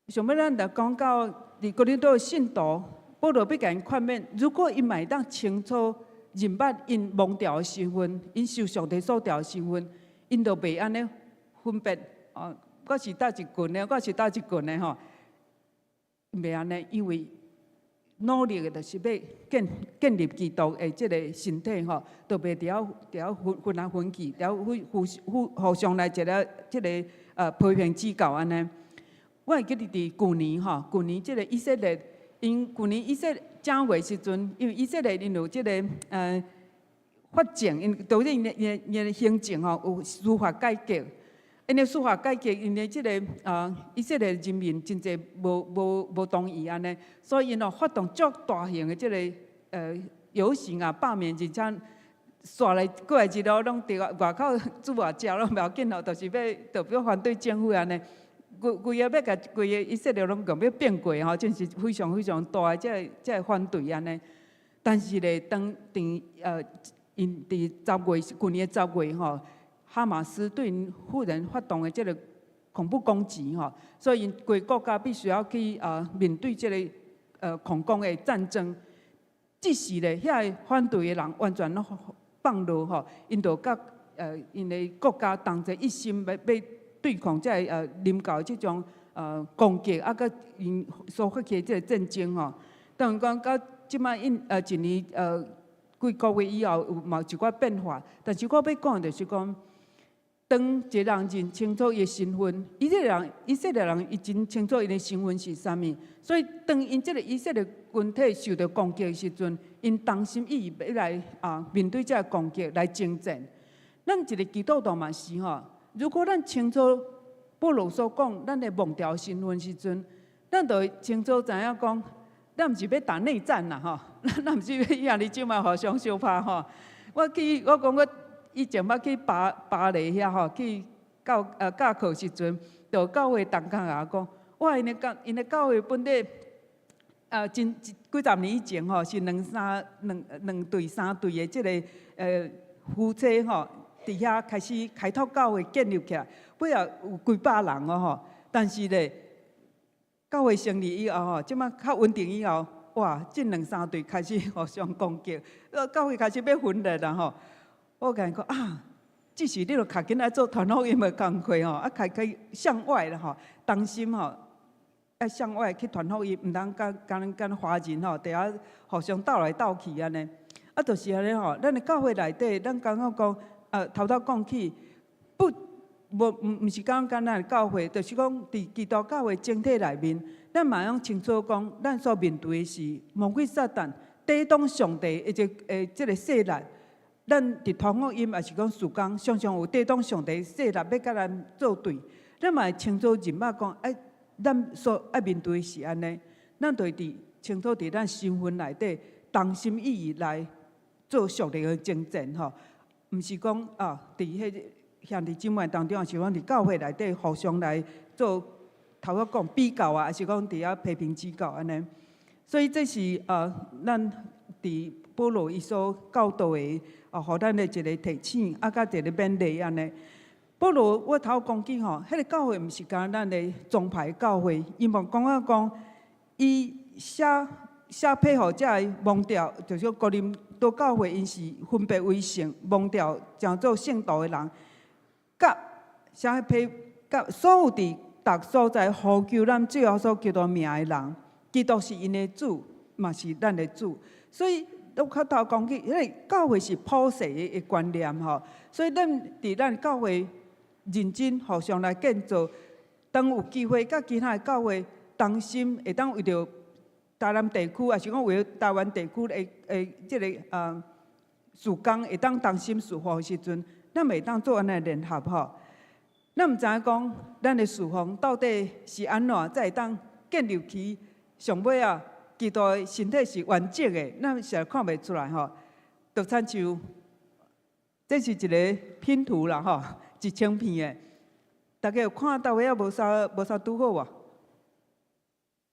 S3: 上尾咱就講到佇哥林多的信徒，保羅欲共𪜶勸勉，如果𪜶嘛會當清楚認捌𪜶蒙召的身份，𪜶受上帝所召的身份，𪜶就袂按呢分別哦，我是佗一群的，我是佗一群的吼，袂按呢，因為努力的，就是欲建立基督的這个身體吼，就袂佇遐佇遐分分來分去，佇遐互互互相來一个這个批評指教按呢。我會記得佇舊年吼，舊年這个以色列，𪜶舊年以色列正月時陣，因為以色列𪜶有這个法政，𪜶當然𪜶的行政吼有司法改革。𪜶的司法改革，𪜶的這个以色列人民真濟無同意按呢，所以𪜶哦發動足大型的這个遊行啊、罷免，而且煞來過來一路攏佇外口煮偌食攏無要緊吼，就是欲就欲反對政府按呢。規規个欲共規个以色列攏共欲變過吼，真是非常非常大的這個反對按呢。但是咧，當佇𪜶佇十月，舊年的十月吼，哈馬斯對𪜶婦人發動的這个恐怖攻擊吼，所以𪜶規國家必須要去面對這个恐攻的戰爭。這時咧，遐个反對的人完全攏放落吼，𪜶就佮𪜶的國家同齊一心欲欲對抗這个臨到這種攻擊，啊，佮𪜶所發起的這个戰爭吼。當然講到這擺一年幾個月以後有嘛有一寡變化，但是我欲講的就是講，當一個人認清楚伊的身份，以色列人，以色列人伊真清楚𪜶的身份是啥物，所以當𪜶這个以色列群體受著攻擊的時陣，𪜶同心意欲欲來面對這个攻擊來征戰。咱一个基督徒嘛是吼，如果咱清楚保羅所講，咱的蒙召身份時陣，咱就會清楚知影講，咱毋是欲打內戰啦吼，咱毋是欲兄弟姊妹互相相拍吼。我去，我講我以前捌去巴黎遐吼，去教課時陣，就教會同工共我講，哇，𪜶的教會本底真幾十年以前吼，是兩三兩兩對三對的這个夫妻吼，佇遐開始開拓教會建立起來，尾後有幾百人哦吼。但是咧，教會成立以後吼，這擺較穩定以後，哇，這兩三對開始互相攻擊，教會開始欲分裂啦吼。我共𪜶講啊，這時你著較緊愛做傳福音的工課吼，啊，開開向外啦吼，當心吼，愛向外去傳福音，毋通佮敢敢華人吼，佇遐互相鬥來鬥去按呢。啊，就是按呢吼，咱的教會內底，咱感覺講，頭拄講起，不，無毋毋是講簡單的教會，就是講佇基督教會整體內面，咱嘛攏清楚講，咱所面對的是魔鬼撒旦抵擋上帝的一个這个勢力。咱佇傳福音，抑是講事工，常常有抵擋上帝勢力欲佮咱作對。咱嘛會清楚認捌講，哎，咱所愛面對的是按呢，咱就會佇清楚佇咱身份內底，同心意意來做屬靈的征戰吼。毋是講啊，佇彼個兄弟姊妹當中，抑是講佇教會內底互相來做頭拄講比較啊，抑是講佇遐批評指教按呢。所以這是咱佇保羅伊所教導的，予咱的一個提醒，啊，佮一個勉勵按呢。保羅我頭講起吼，彼個教會毋是干咱的宗派教會，伊嘛講啊講，伊寫寫批予這个蒙召，就是講哥林多教會，𪜶是分別為聖，蒙召成做聖徒的人，佮寫批佮所有佇逐所在呼求咱主耶穌基督名的人，基督是𪜶的主，嘛是咱的主，所以。我較頭講起，彼个教會是普世的觀念吼，所以咱佇咱教會認真互相來建造，當有機會佮其他的教會同心，會當為著台南地區，抑是講為著台灣地區的的這个事工，會當同心侍奉的時陣，咱會當做按呢聯合吼。咱毋知影講，咱的侍奉到底是按怎，才會當建立起上尾仔基督的身體是完整的，咱實在看袂出來吼。就親像這是一个拼圖啦吼，1000片的，大家有看到尾仔無啥無啥拄好無？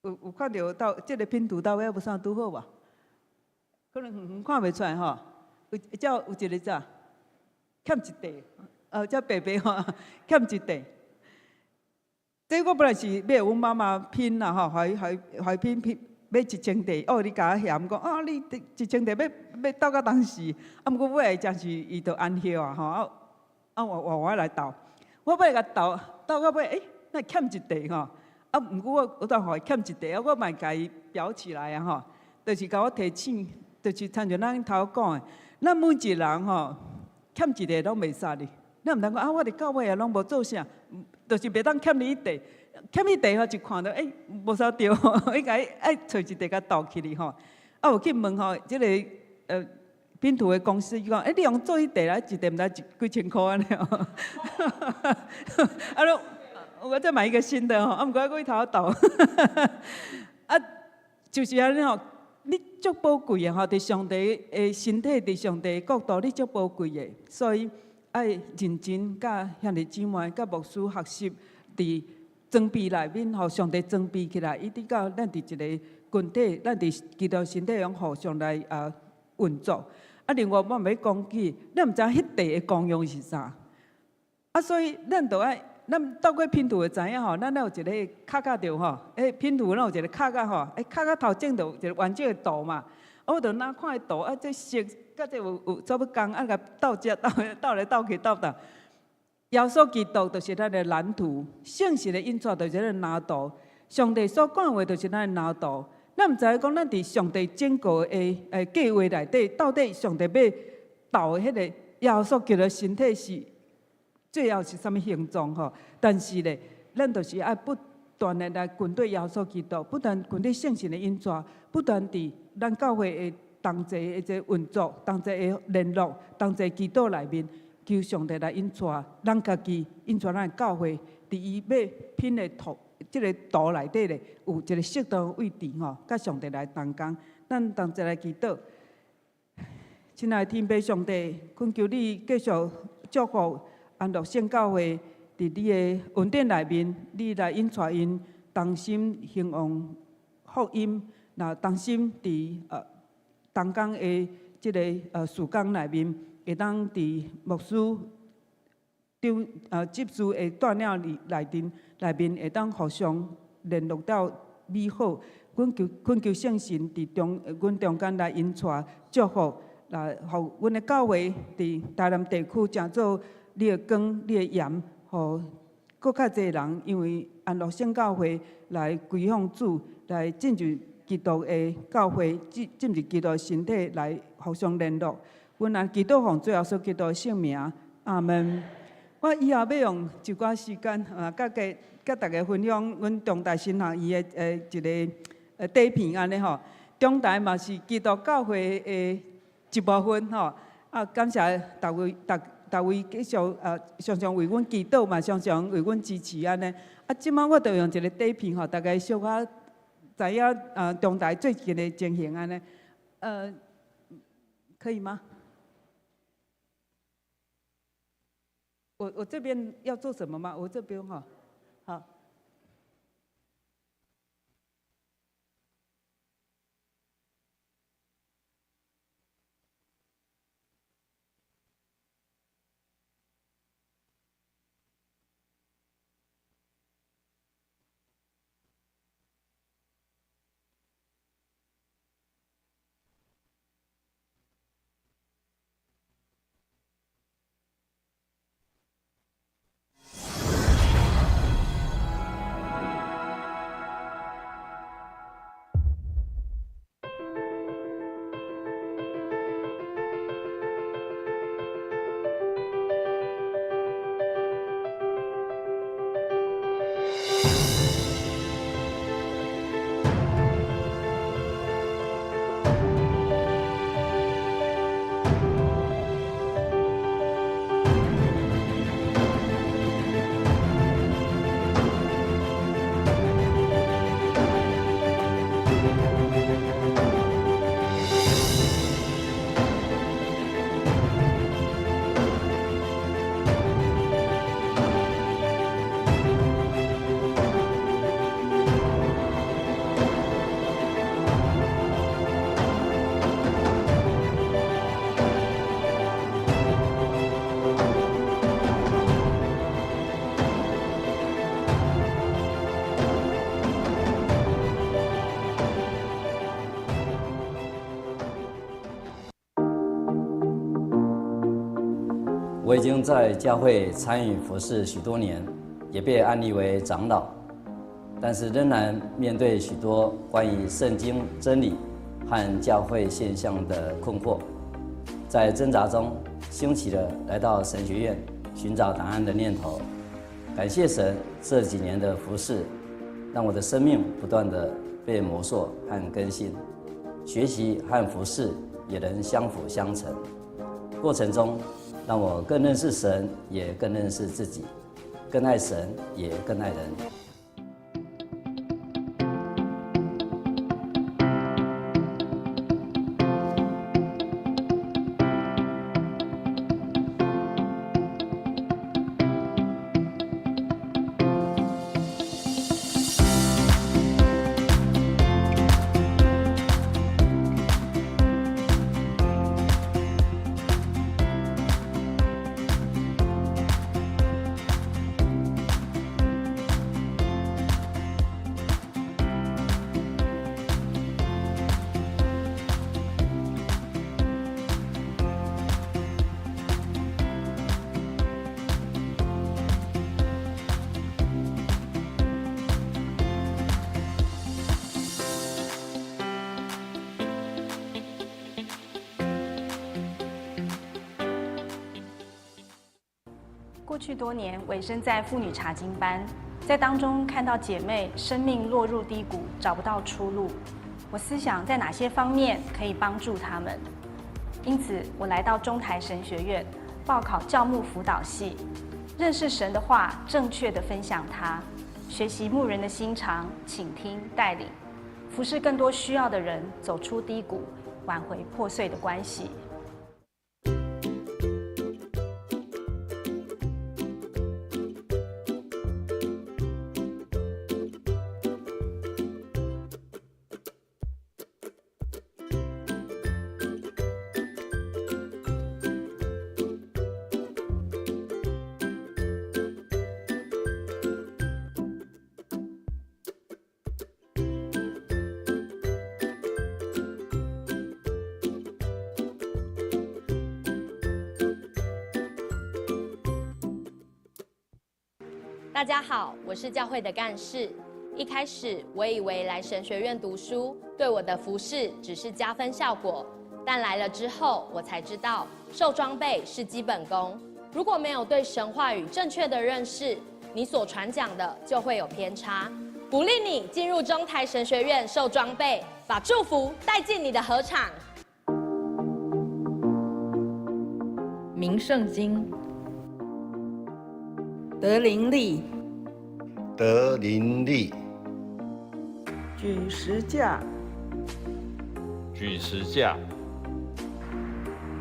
S3: 有看著到這个拼圖到尾仔無啥拄好無？可能遠遠看袂出來吼。有這有一个啥？欠一塊，這白白吼，欠一塊。這我本來是欲予阮媽媽拼啦吼，予伊拼拼。欲1000塊，哦，你共我嫌講，啊，你1000塊欲欲鬥到當時，啊，毋過尾仔真是伊就安歇啊吼，啊，啊，我我來鬥，我欲共鬥鬥到尾，欸，哪會欠一塊吼？啊，毋過我我當予伊欠一塊，啊，我嘛共伊裱起來啊吼。就是共我提醒，就是親像咱頭講的，咱每一人吼欠一个攏袂使哩。咱毋通講啊，我佇教會啊，攏無做啥，就是袂當欠你彼塊，欠彼塊吼，一看著欸，無啥對吼，應該愛揣一塊共鬥起哩吼。啊，有去問吼，這个拼圖的公司，伊講，欸，你用做彼塊來，一塊毋知幾千箍按呢吼。啊，我再買一個新的吼，啊，毋過閣去頭鬥。啊，就是按呢吼，你足寶貴的吼，佇上帝的身體，佇上帝的國度，你足寶貴的，所以愛認真佮兄弟姊妹、佮牧師學習，佇裝備內面，予上帝裝備起來，一直到咱佇一個群體，咱佇基督身體中互相來運作。啊，另外我嘛欲講起，咱毋知影彼塊的功用是啥。啊，所以咱著愛，咱透過拼圖會知影吼，咱有一个卡卡著吼，欸，拼圖咱有一个卡卡吼，欸，卡卡頭前就有一個完整的圖嘛。啊，我就若看伊圖，啊，這色佮這有差不仝，啊，共鬥這鬥鬥來鬥去鬥鬥。耶穌基督就是咱的藍圖，聖神的引帶就是咱的藍圖，上帝所講的話就是咱的藍圖。咱毋知影講，咱佇上帝整個的計劃內底，到底上帝欲鬥的彼个耶穌基督身體是最後是啥物形狀吼？但是咧，咱就是愛不斷的來跟隨耶穌基督，不斷跟隨聖神的引帶，不斷佇咱教會的同齊的這運作、同齊的聯絡、同齊祈禱內面，求上帝來引帶咱家己，引帶咱的教會，佇伊欲拼的圖這个圖內底咧，有一個適當的位置吼，佮上帝來同工。咱同齊來祈禱。親愛的天父上帝，懇求你繼續祝福安樂聖教會，佇你的恩典內面，你來引帶𪜶同心興旺福音，若同心佇同工的這个事工內面，會當佇牧師長執事的帶領內面，會當互相聯絡到美好。阮求懇求聖神佇中阮中間來引帶祝福，來予阮的教會佇台南地區成做你的光、你的鹽，予閣較濟人因為安樂聖教會來歸向主，來進入基督的教會，進入基督的身體來互相聯絡。阮來祈禱奉主耶穌基督的聖名，阿門。我以後欲用一寡時間啊，佮大家分享阮中大神學院的一个底片按呢吼。中大嘛是基督教會的一部分吼。啊，感謝逐位逐位繼續常常為阮祈禱嘛，常常為阮支持按呢。啊，這擺我就用一个底片吼，大家小可知影中大最近的情形按呢。可以嗎？我這邊要做什麼嗎？我這邊哈，好。
S4: 我已經在教會參與服事許多年，也被按立為長老，但是仍然面對許多關於聖經真理和教會現象的困惑，在掙扎中興起了來到神學院尋找答案的念頭。感謝神這幾年的服事，讓我的生命不斷的被磨塑和更新，學習和服事也能相輔相成。過程中，讓我更認識神，也更認識自己，更愛神，也更愛人。
S5: 過去多年，委身在婦女查經班，在當中看到姐妹生命落入低谷，找不到出路。我思想在哪些方面可以幫助她們，因此我來到中台神學院報考教牧輔導系，認識神的話，正確的分享它，學習牧人的心腸，傾聽帶領，服侍更多需要的人，走出低谷，挽回破碎的關係。
S6: 大家好，我是教會的幹事。一開始我以為來神學院讀書對我的服事只是加分效果，但來了之後，我才知道受裝備是基本功。如果沒有對神話語正確的認識，你所傳講的就會有偏差。鼓勵你進入中台神學院受裝備，把祝福帶進你的禾場。
S7: 明聖經，
S8: 得靈力，
S9: 得靈力，
S3: 舉十架，
S10: 舉十架，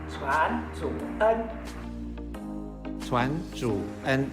S11: 傳主恩，
S12: 傳主恩。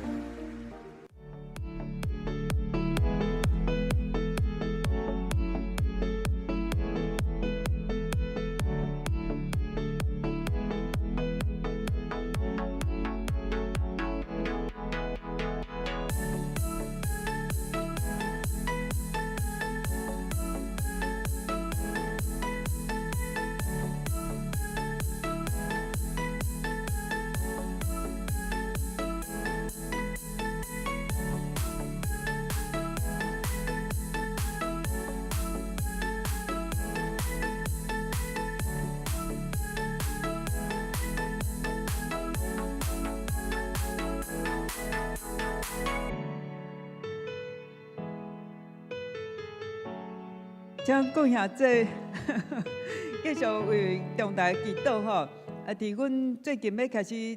S3: 請各兄姊繼續為中台祈禱吼。啊，佇阮最近欲開始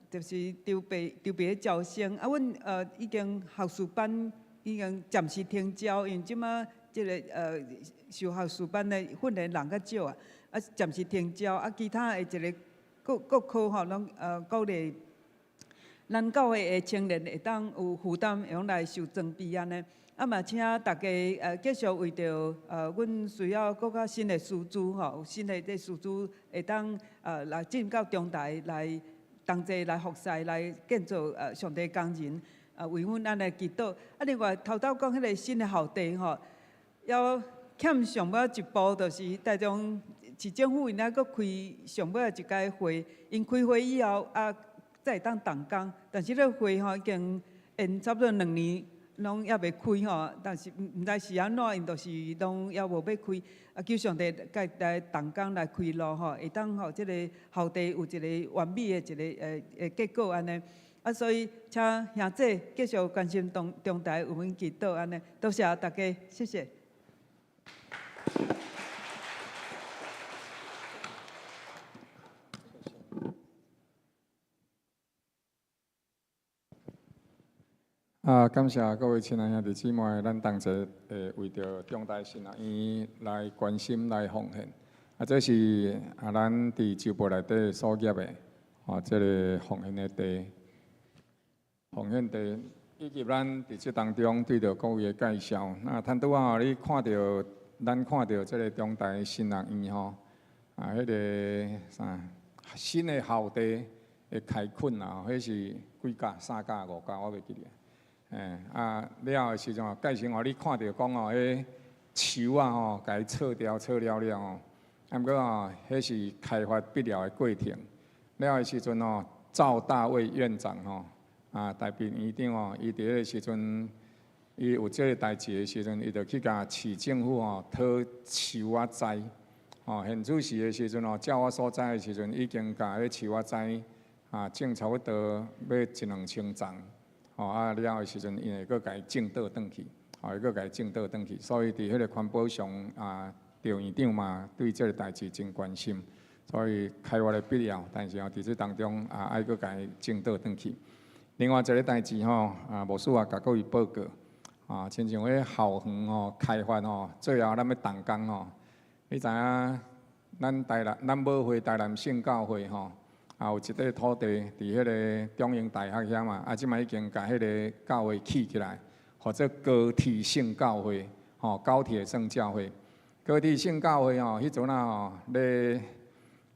S3: 就是籌備籌備招生。啊，阮已經學士班已經暫時停招，因為這馬這个受學士班的訓練人較少啊，啊暫時停招。啊，其他的一个各各科吼，攏鼓勵咱教會的青年會當有負擔，會用來受裝備按呢。啊嘛，請大家繼續為著阮需要閣較新的師資吼，有新的這師資會當來進到中台來同齊來服侍，來建造上帝工人，為阮按呢祈禱。啊，另外頭拄講彼个新的校地吼，猶欠上尾一步，就是台中市政府𪜶猶閣開上尾一屆會，𪜶開會以後啊，才會當動工。但是這个會吼已經延差不多兩年。攏猶未開吼，但是毋知是按怎，𪜶就是攏猶無欲開。啊，求上帝共來同工來開路吼，會當予這个校地有一个完美的一个結果按呢。啊，所以請兄姊繼續關心中大為阮祈禱按呢，多謝大家，謝謝。
S1: 啊，感謝各位親愛兄弟姊妹，咱同齊為著中大神學院來關心來奉獻。啊，這是啊，咱佇周報內底所頁的，吼，這个奉獻的地，奉獻地，以及咱佇這當中對著各位的介紹。那趁拄仔你看著，咱看著這个中大神學院吼，啊，彼个啥新的校地的開墾啊，彼是幾甲、三甲、五甲，我袂記得。欸啊，了後的時陣哦，蓋時吼，你看著講哦，彼樹仔吼，共伊鑿掉、鑿了了吼，啊，毋過吼，彼是開發必要的過程。了後的時陣吼，趙大衛院長吼，啊，台北院長吼，伊佇彼个時陣，伊有這个代誌的時陣，伊就去共市政府吼討樹仔栽。吼，現此時的時陣吼，照我所知的時陣，已經共彼樹仔栽啊，種差不多欲一兩千叢。吼啊！了後的時陣，𪜶會閣共伊種倒轉去，吼，會閣共伊種倒轉去。所以佇彼个環保上啊，趙院長嘛對這个代誌真關心，所以開發的必要，但是吼佇這當中啊，愛閣共伊種倒轉去。另外一个代誌吼，啊，牧師也共各位報告，啊，親像彼校園吼開發吼，最後咱欲動工吼，你知影咱台南咱母會台南聖教會吼。啊，有一塊土地佇彼个中英大學遐嘛，啊，這擺已經共彼个教會起起來，號做高鐵聖教會，吼，高鐵聖教會。高鐵聖教會吼，彼陣啊吼咧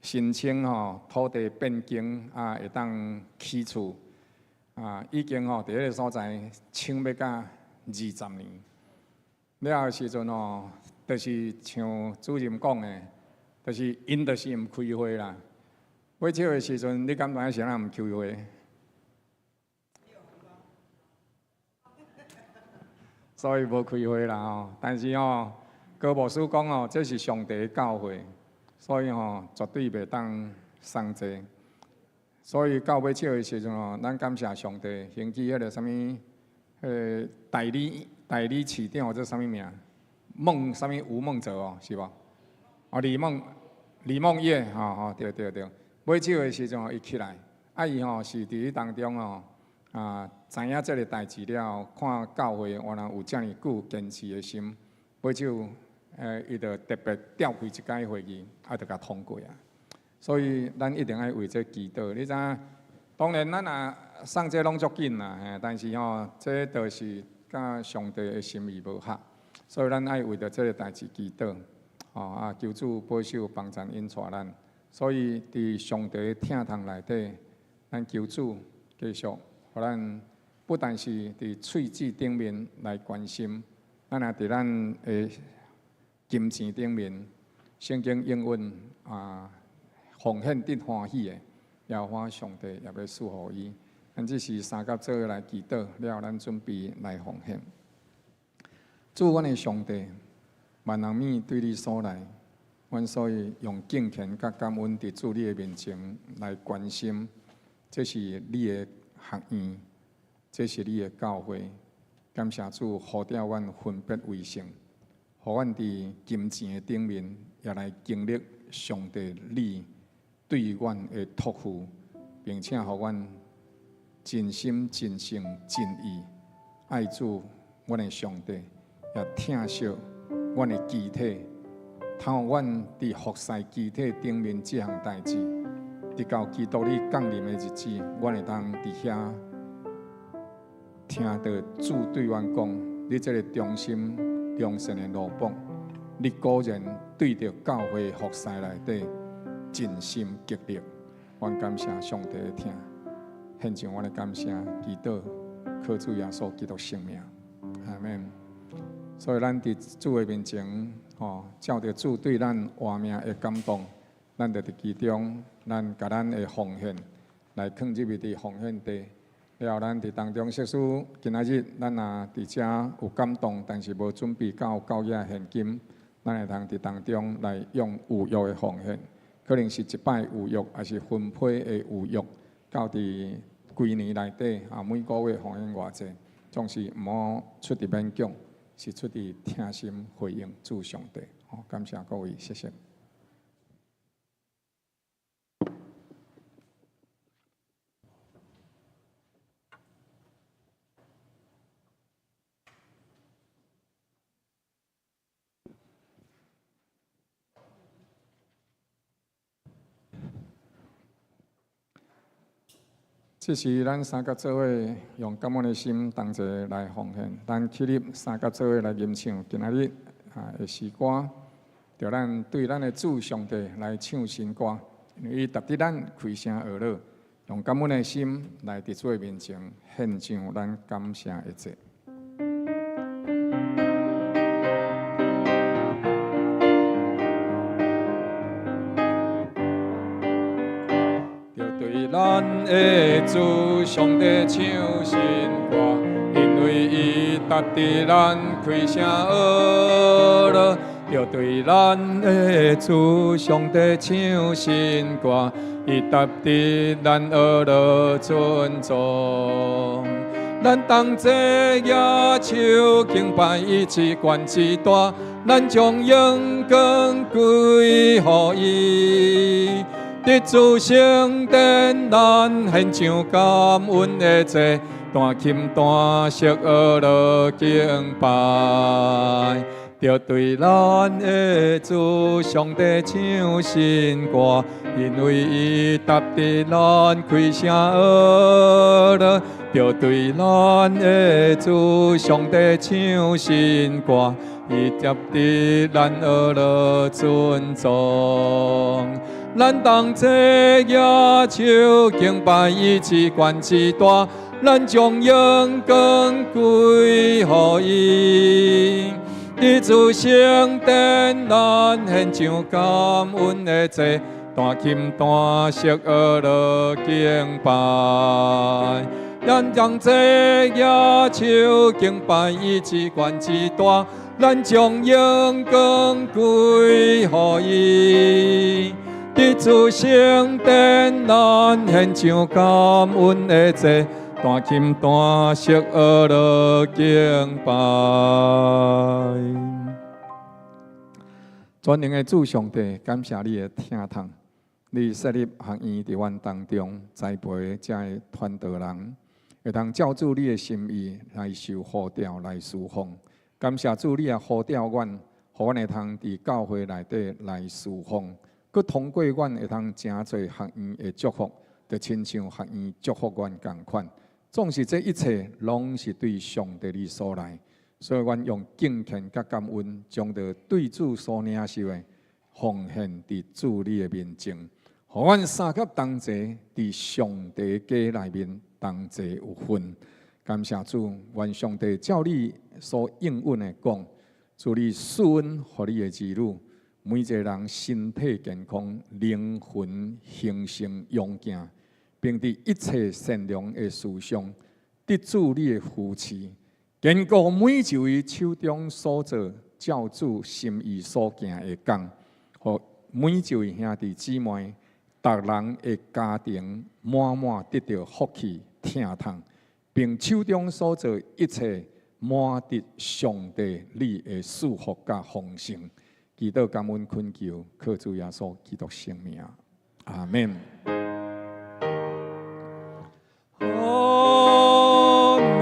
S1: 申請吼土地變更啊，會當起厝，啊，已經吼佇彼个所在衝欲到20年。了後時陣吼，就是像主任講的，就是𪜶就是毋開會啦。尾手的時陣，你敢知影是按怎毋開會？所以無開會啦吼。但是吼，高牧師講吼，這是上帝的教會，所以吼絕對袂當鬆懈。所以到尾手的時陣吼，咱感謝上帝，興起彼个啥物，彼个代理市長或者啥物名？孟啥物吳孟哲哦，是無？哦，李孟業，吼吼，對對對。尾手的時陣，伊起來，啊，伊吼是佇彼當中吼，啊，知影這个代誌了後，看教會原來有遮爾久堅持的心，尾手，伊就特別召開一擺會議，啊，就共通過啊。所以，咱一定愛為這祈禱。你知影，當然咱若送這攏足緊啦，嘿，但是吼，這就是佮上帝的心意無合，所以咱愛為著這个代誌祈禱，吼啊，求主保守幫贊引帶咱。所以，佇上帝的疼痛內底，咱求主繼續，予咱不但是佇喙舌頂面來關心，咱也佇咱的金錢頂面，聖經應允啊，奉獻得歡喜的，耶和華上帝也欲賜予伊。咱這是三甲做伙來祈禱，了後咱準備來奉獻。主，阮的上帝，萬人物對你所來。阮所以用敬虔佮感恩，佇主你的面前來關心，這是你的學院，這是你的教會。感謝主，呼召阮分別為聖，予阮佇金錢的頂面，也來經歷上帝你對阮的託付，並且予阮盡心盡性盡意愛主，阮的上帝，也疼惜阮的肢體。通予阮佇服侍肢體頂面這項代誌，直到基督你降臨的日子，阮會當佇遐聽著主對阮講：你這个忠心良善的奴僕，你果然對著教會服侍內底盡心竭力。阮感謝上帝的疼，獻上阮的感謝，祈禱靠主耶穌基督聖名，阿們。所以咱佇主的面前，吼，照著主對咱活命的感動，咱就佇其中，咱共咱的奉獻來囥入去佇奉獻地，了後，咱佇當中設施，今仔日咱若佇遮有感動，但是無準備夠交額現金，咱會通佇當中來用預約的奉獻，可能是一擺預約，抑是分批的預約，到佇規年內底啊，每個月奉獻偌濟，總是毋好出佇勉強，是出佇疼心回應主上帝。好，感謝各位，謝謝。這是咱三甲做伙用感恩的心同齊來奉獻，咱起立三甲做伙來吟唱今仔日啊的詩歌，著咱對咱的主上帝來唱新歌，因為伊值得咱開聲學樂，用感恩的心來佇主的面前獻上咱感謝的祭。咱的主上帝唱新歌，因為伊值得咱開聲學樂。著對咱的主上帝唱新歌，伊值得咱學樂尊崇。咱同齊舉手敬拜伊至懸至大，咱將榮光歸予伊。佇主聖殿，咱獻上感恩的祭，彈琴彈瑟學樂敬拜，著對咱的主上帝唱新歌，因為伊值得咱開聲學樂，著對咱的主上帝唱新歌，伊值得咱學樂尊崇。咱同齊舉手敬拜伊至懸至大，咱將榮光歸予伊。佇主聖殿，咱獻上感恩的祭，彈琴彈瑟學樂敬拜。咱同齊舉手敬拜伊至懸至大，咱將榮光歸予伊。佇主聖殿，咱獻上感恩的祭，彈琴彈瑟學樂敬拜。全能的主上帝，感謝你的疼痛，你設立學院佇阮當中栽培這个傳道人，會當照主你的心意來受呼召來事奉。感謝主，你也呼召阮，予阮會通佇教會內底來事奉。閣通過阮會通成做學院的祝福，就親像學院祝福阮仝款。總是這一切攏是對上帝你所來，所以阮用敬虔佮感恩，將著對主所領受的奉獻佇主你的面前，予阮三佮同齊佇上帝家內面同齊有份。感謝主，願上帝照你所應允的講，主你賜恩予你的兒女。每一個人身體健康，靈魂興盛勇健，並佇一切善良的事上得主你的扶持，堅固每一位手中所做照主心意所行的工，予每一位兄弟姊妹，逐人的家庭滿滿得著福氣疼痛，並手中所做一切滿得上帝你的賜福佮豐盛。祈禱感恩懇求，靠主耶穌基督聖名，阿們。阿們，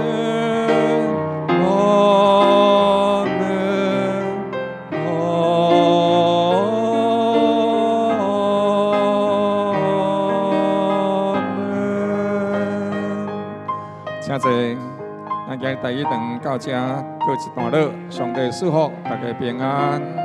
S1: 阿們，阿們。請坐，咱今日第一堂到這，告一段落。上帝賜福，大家平安。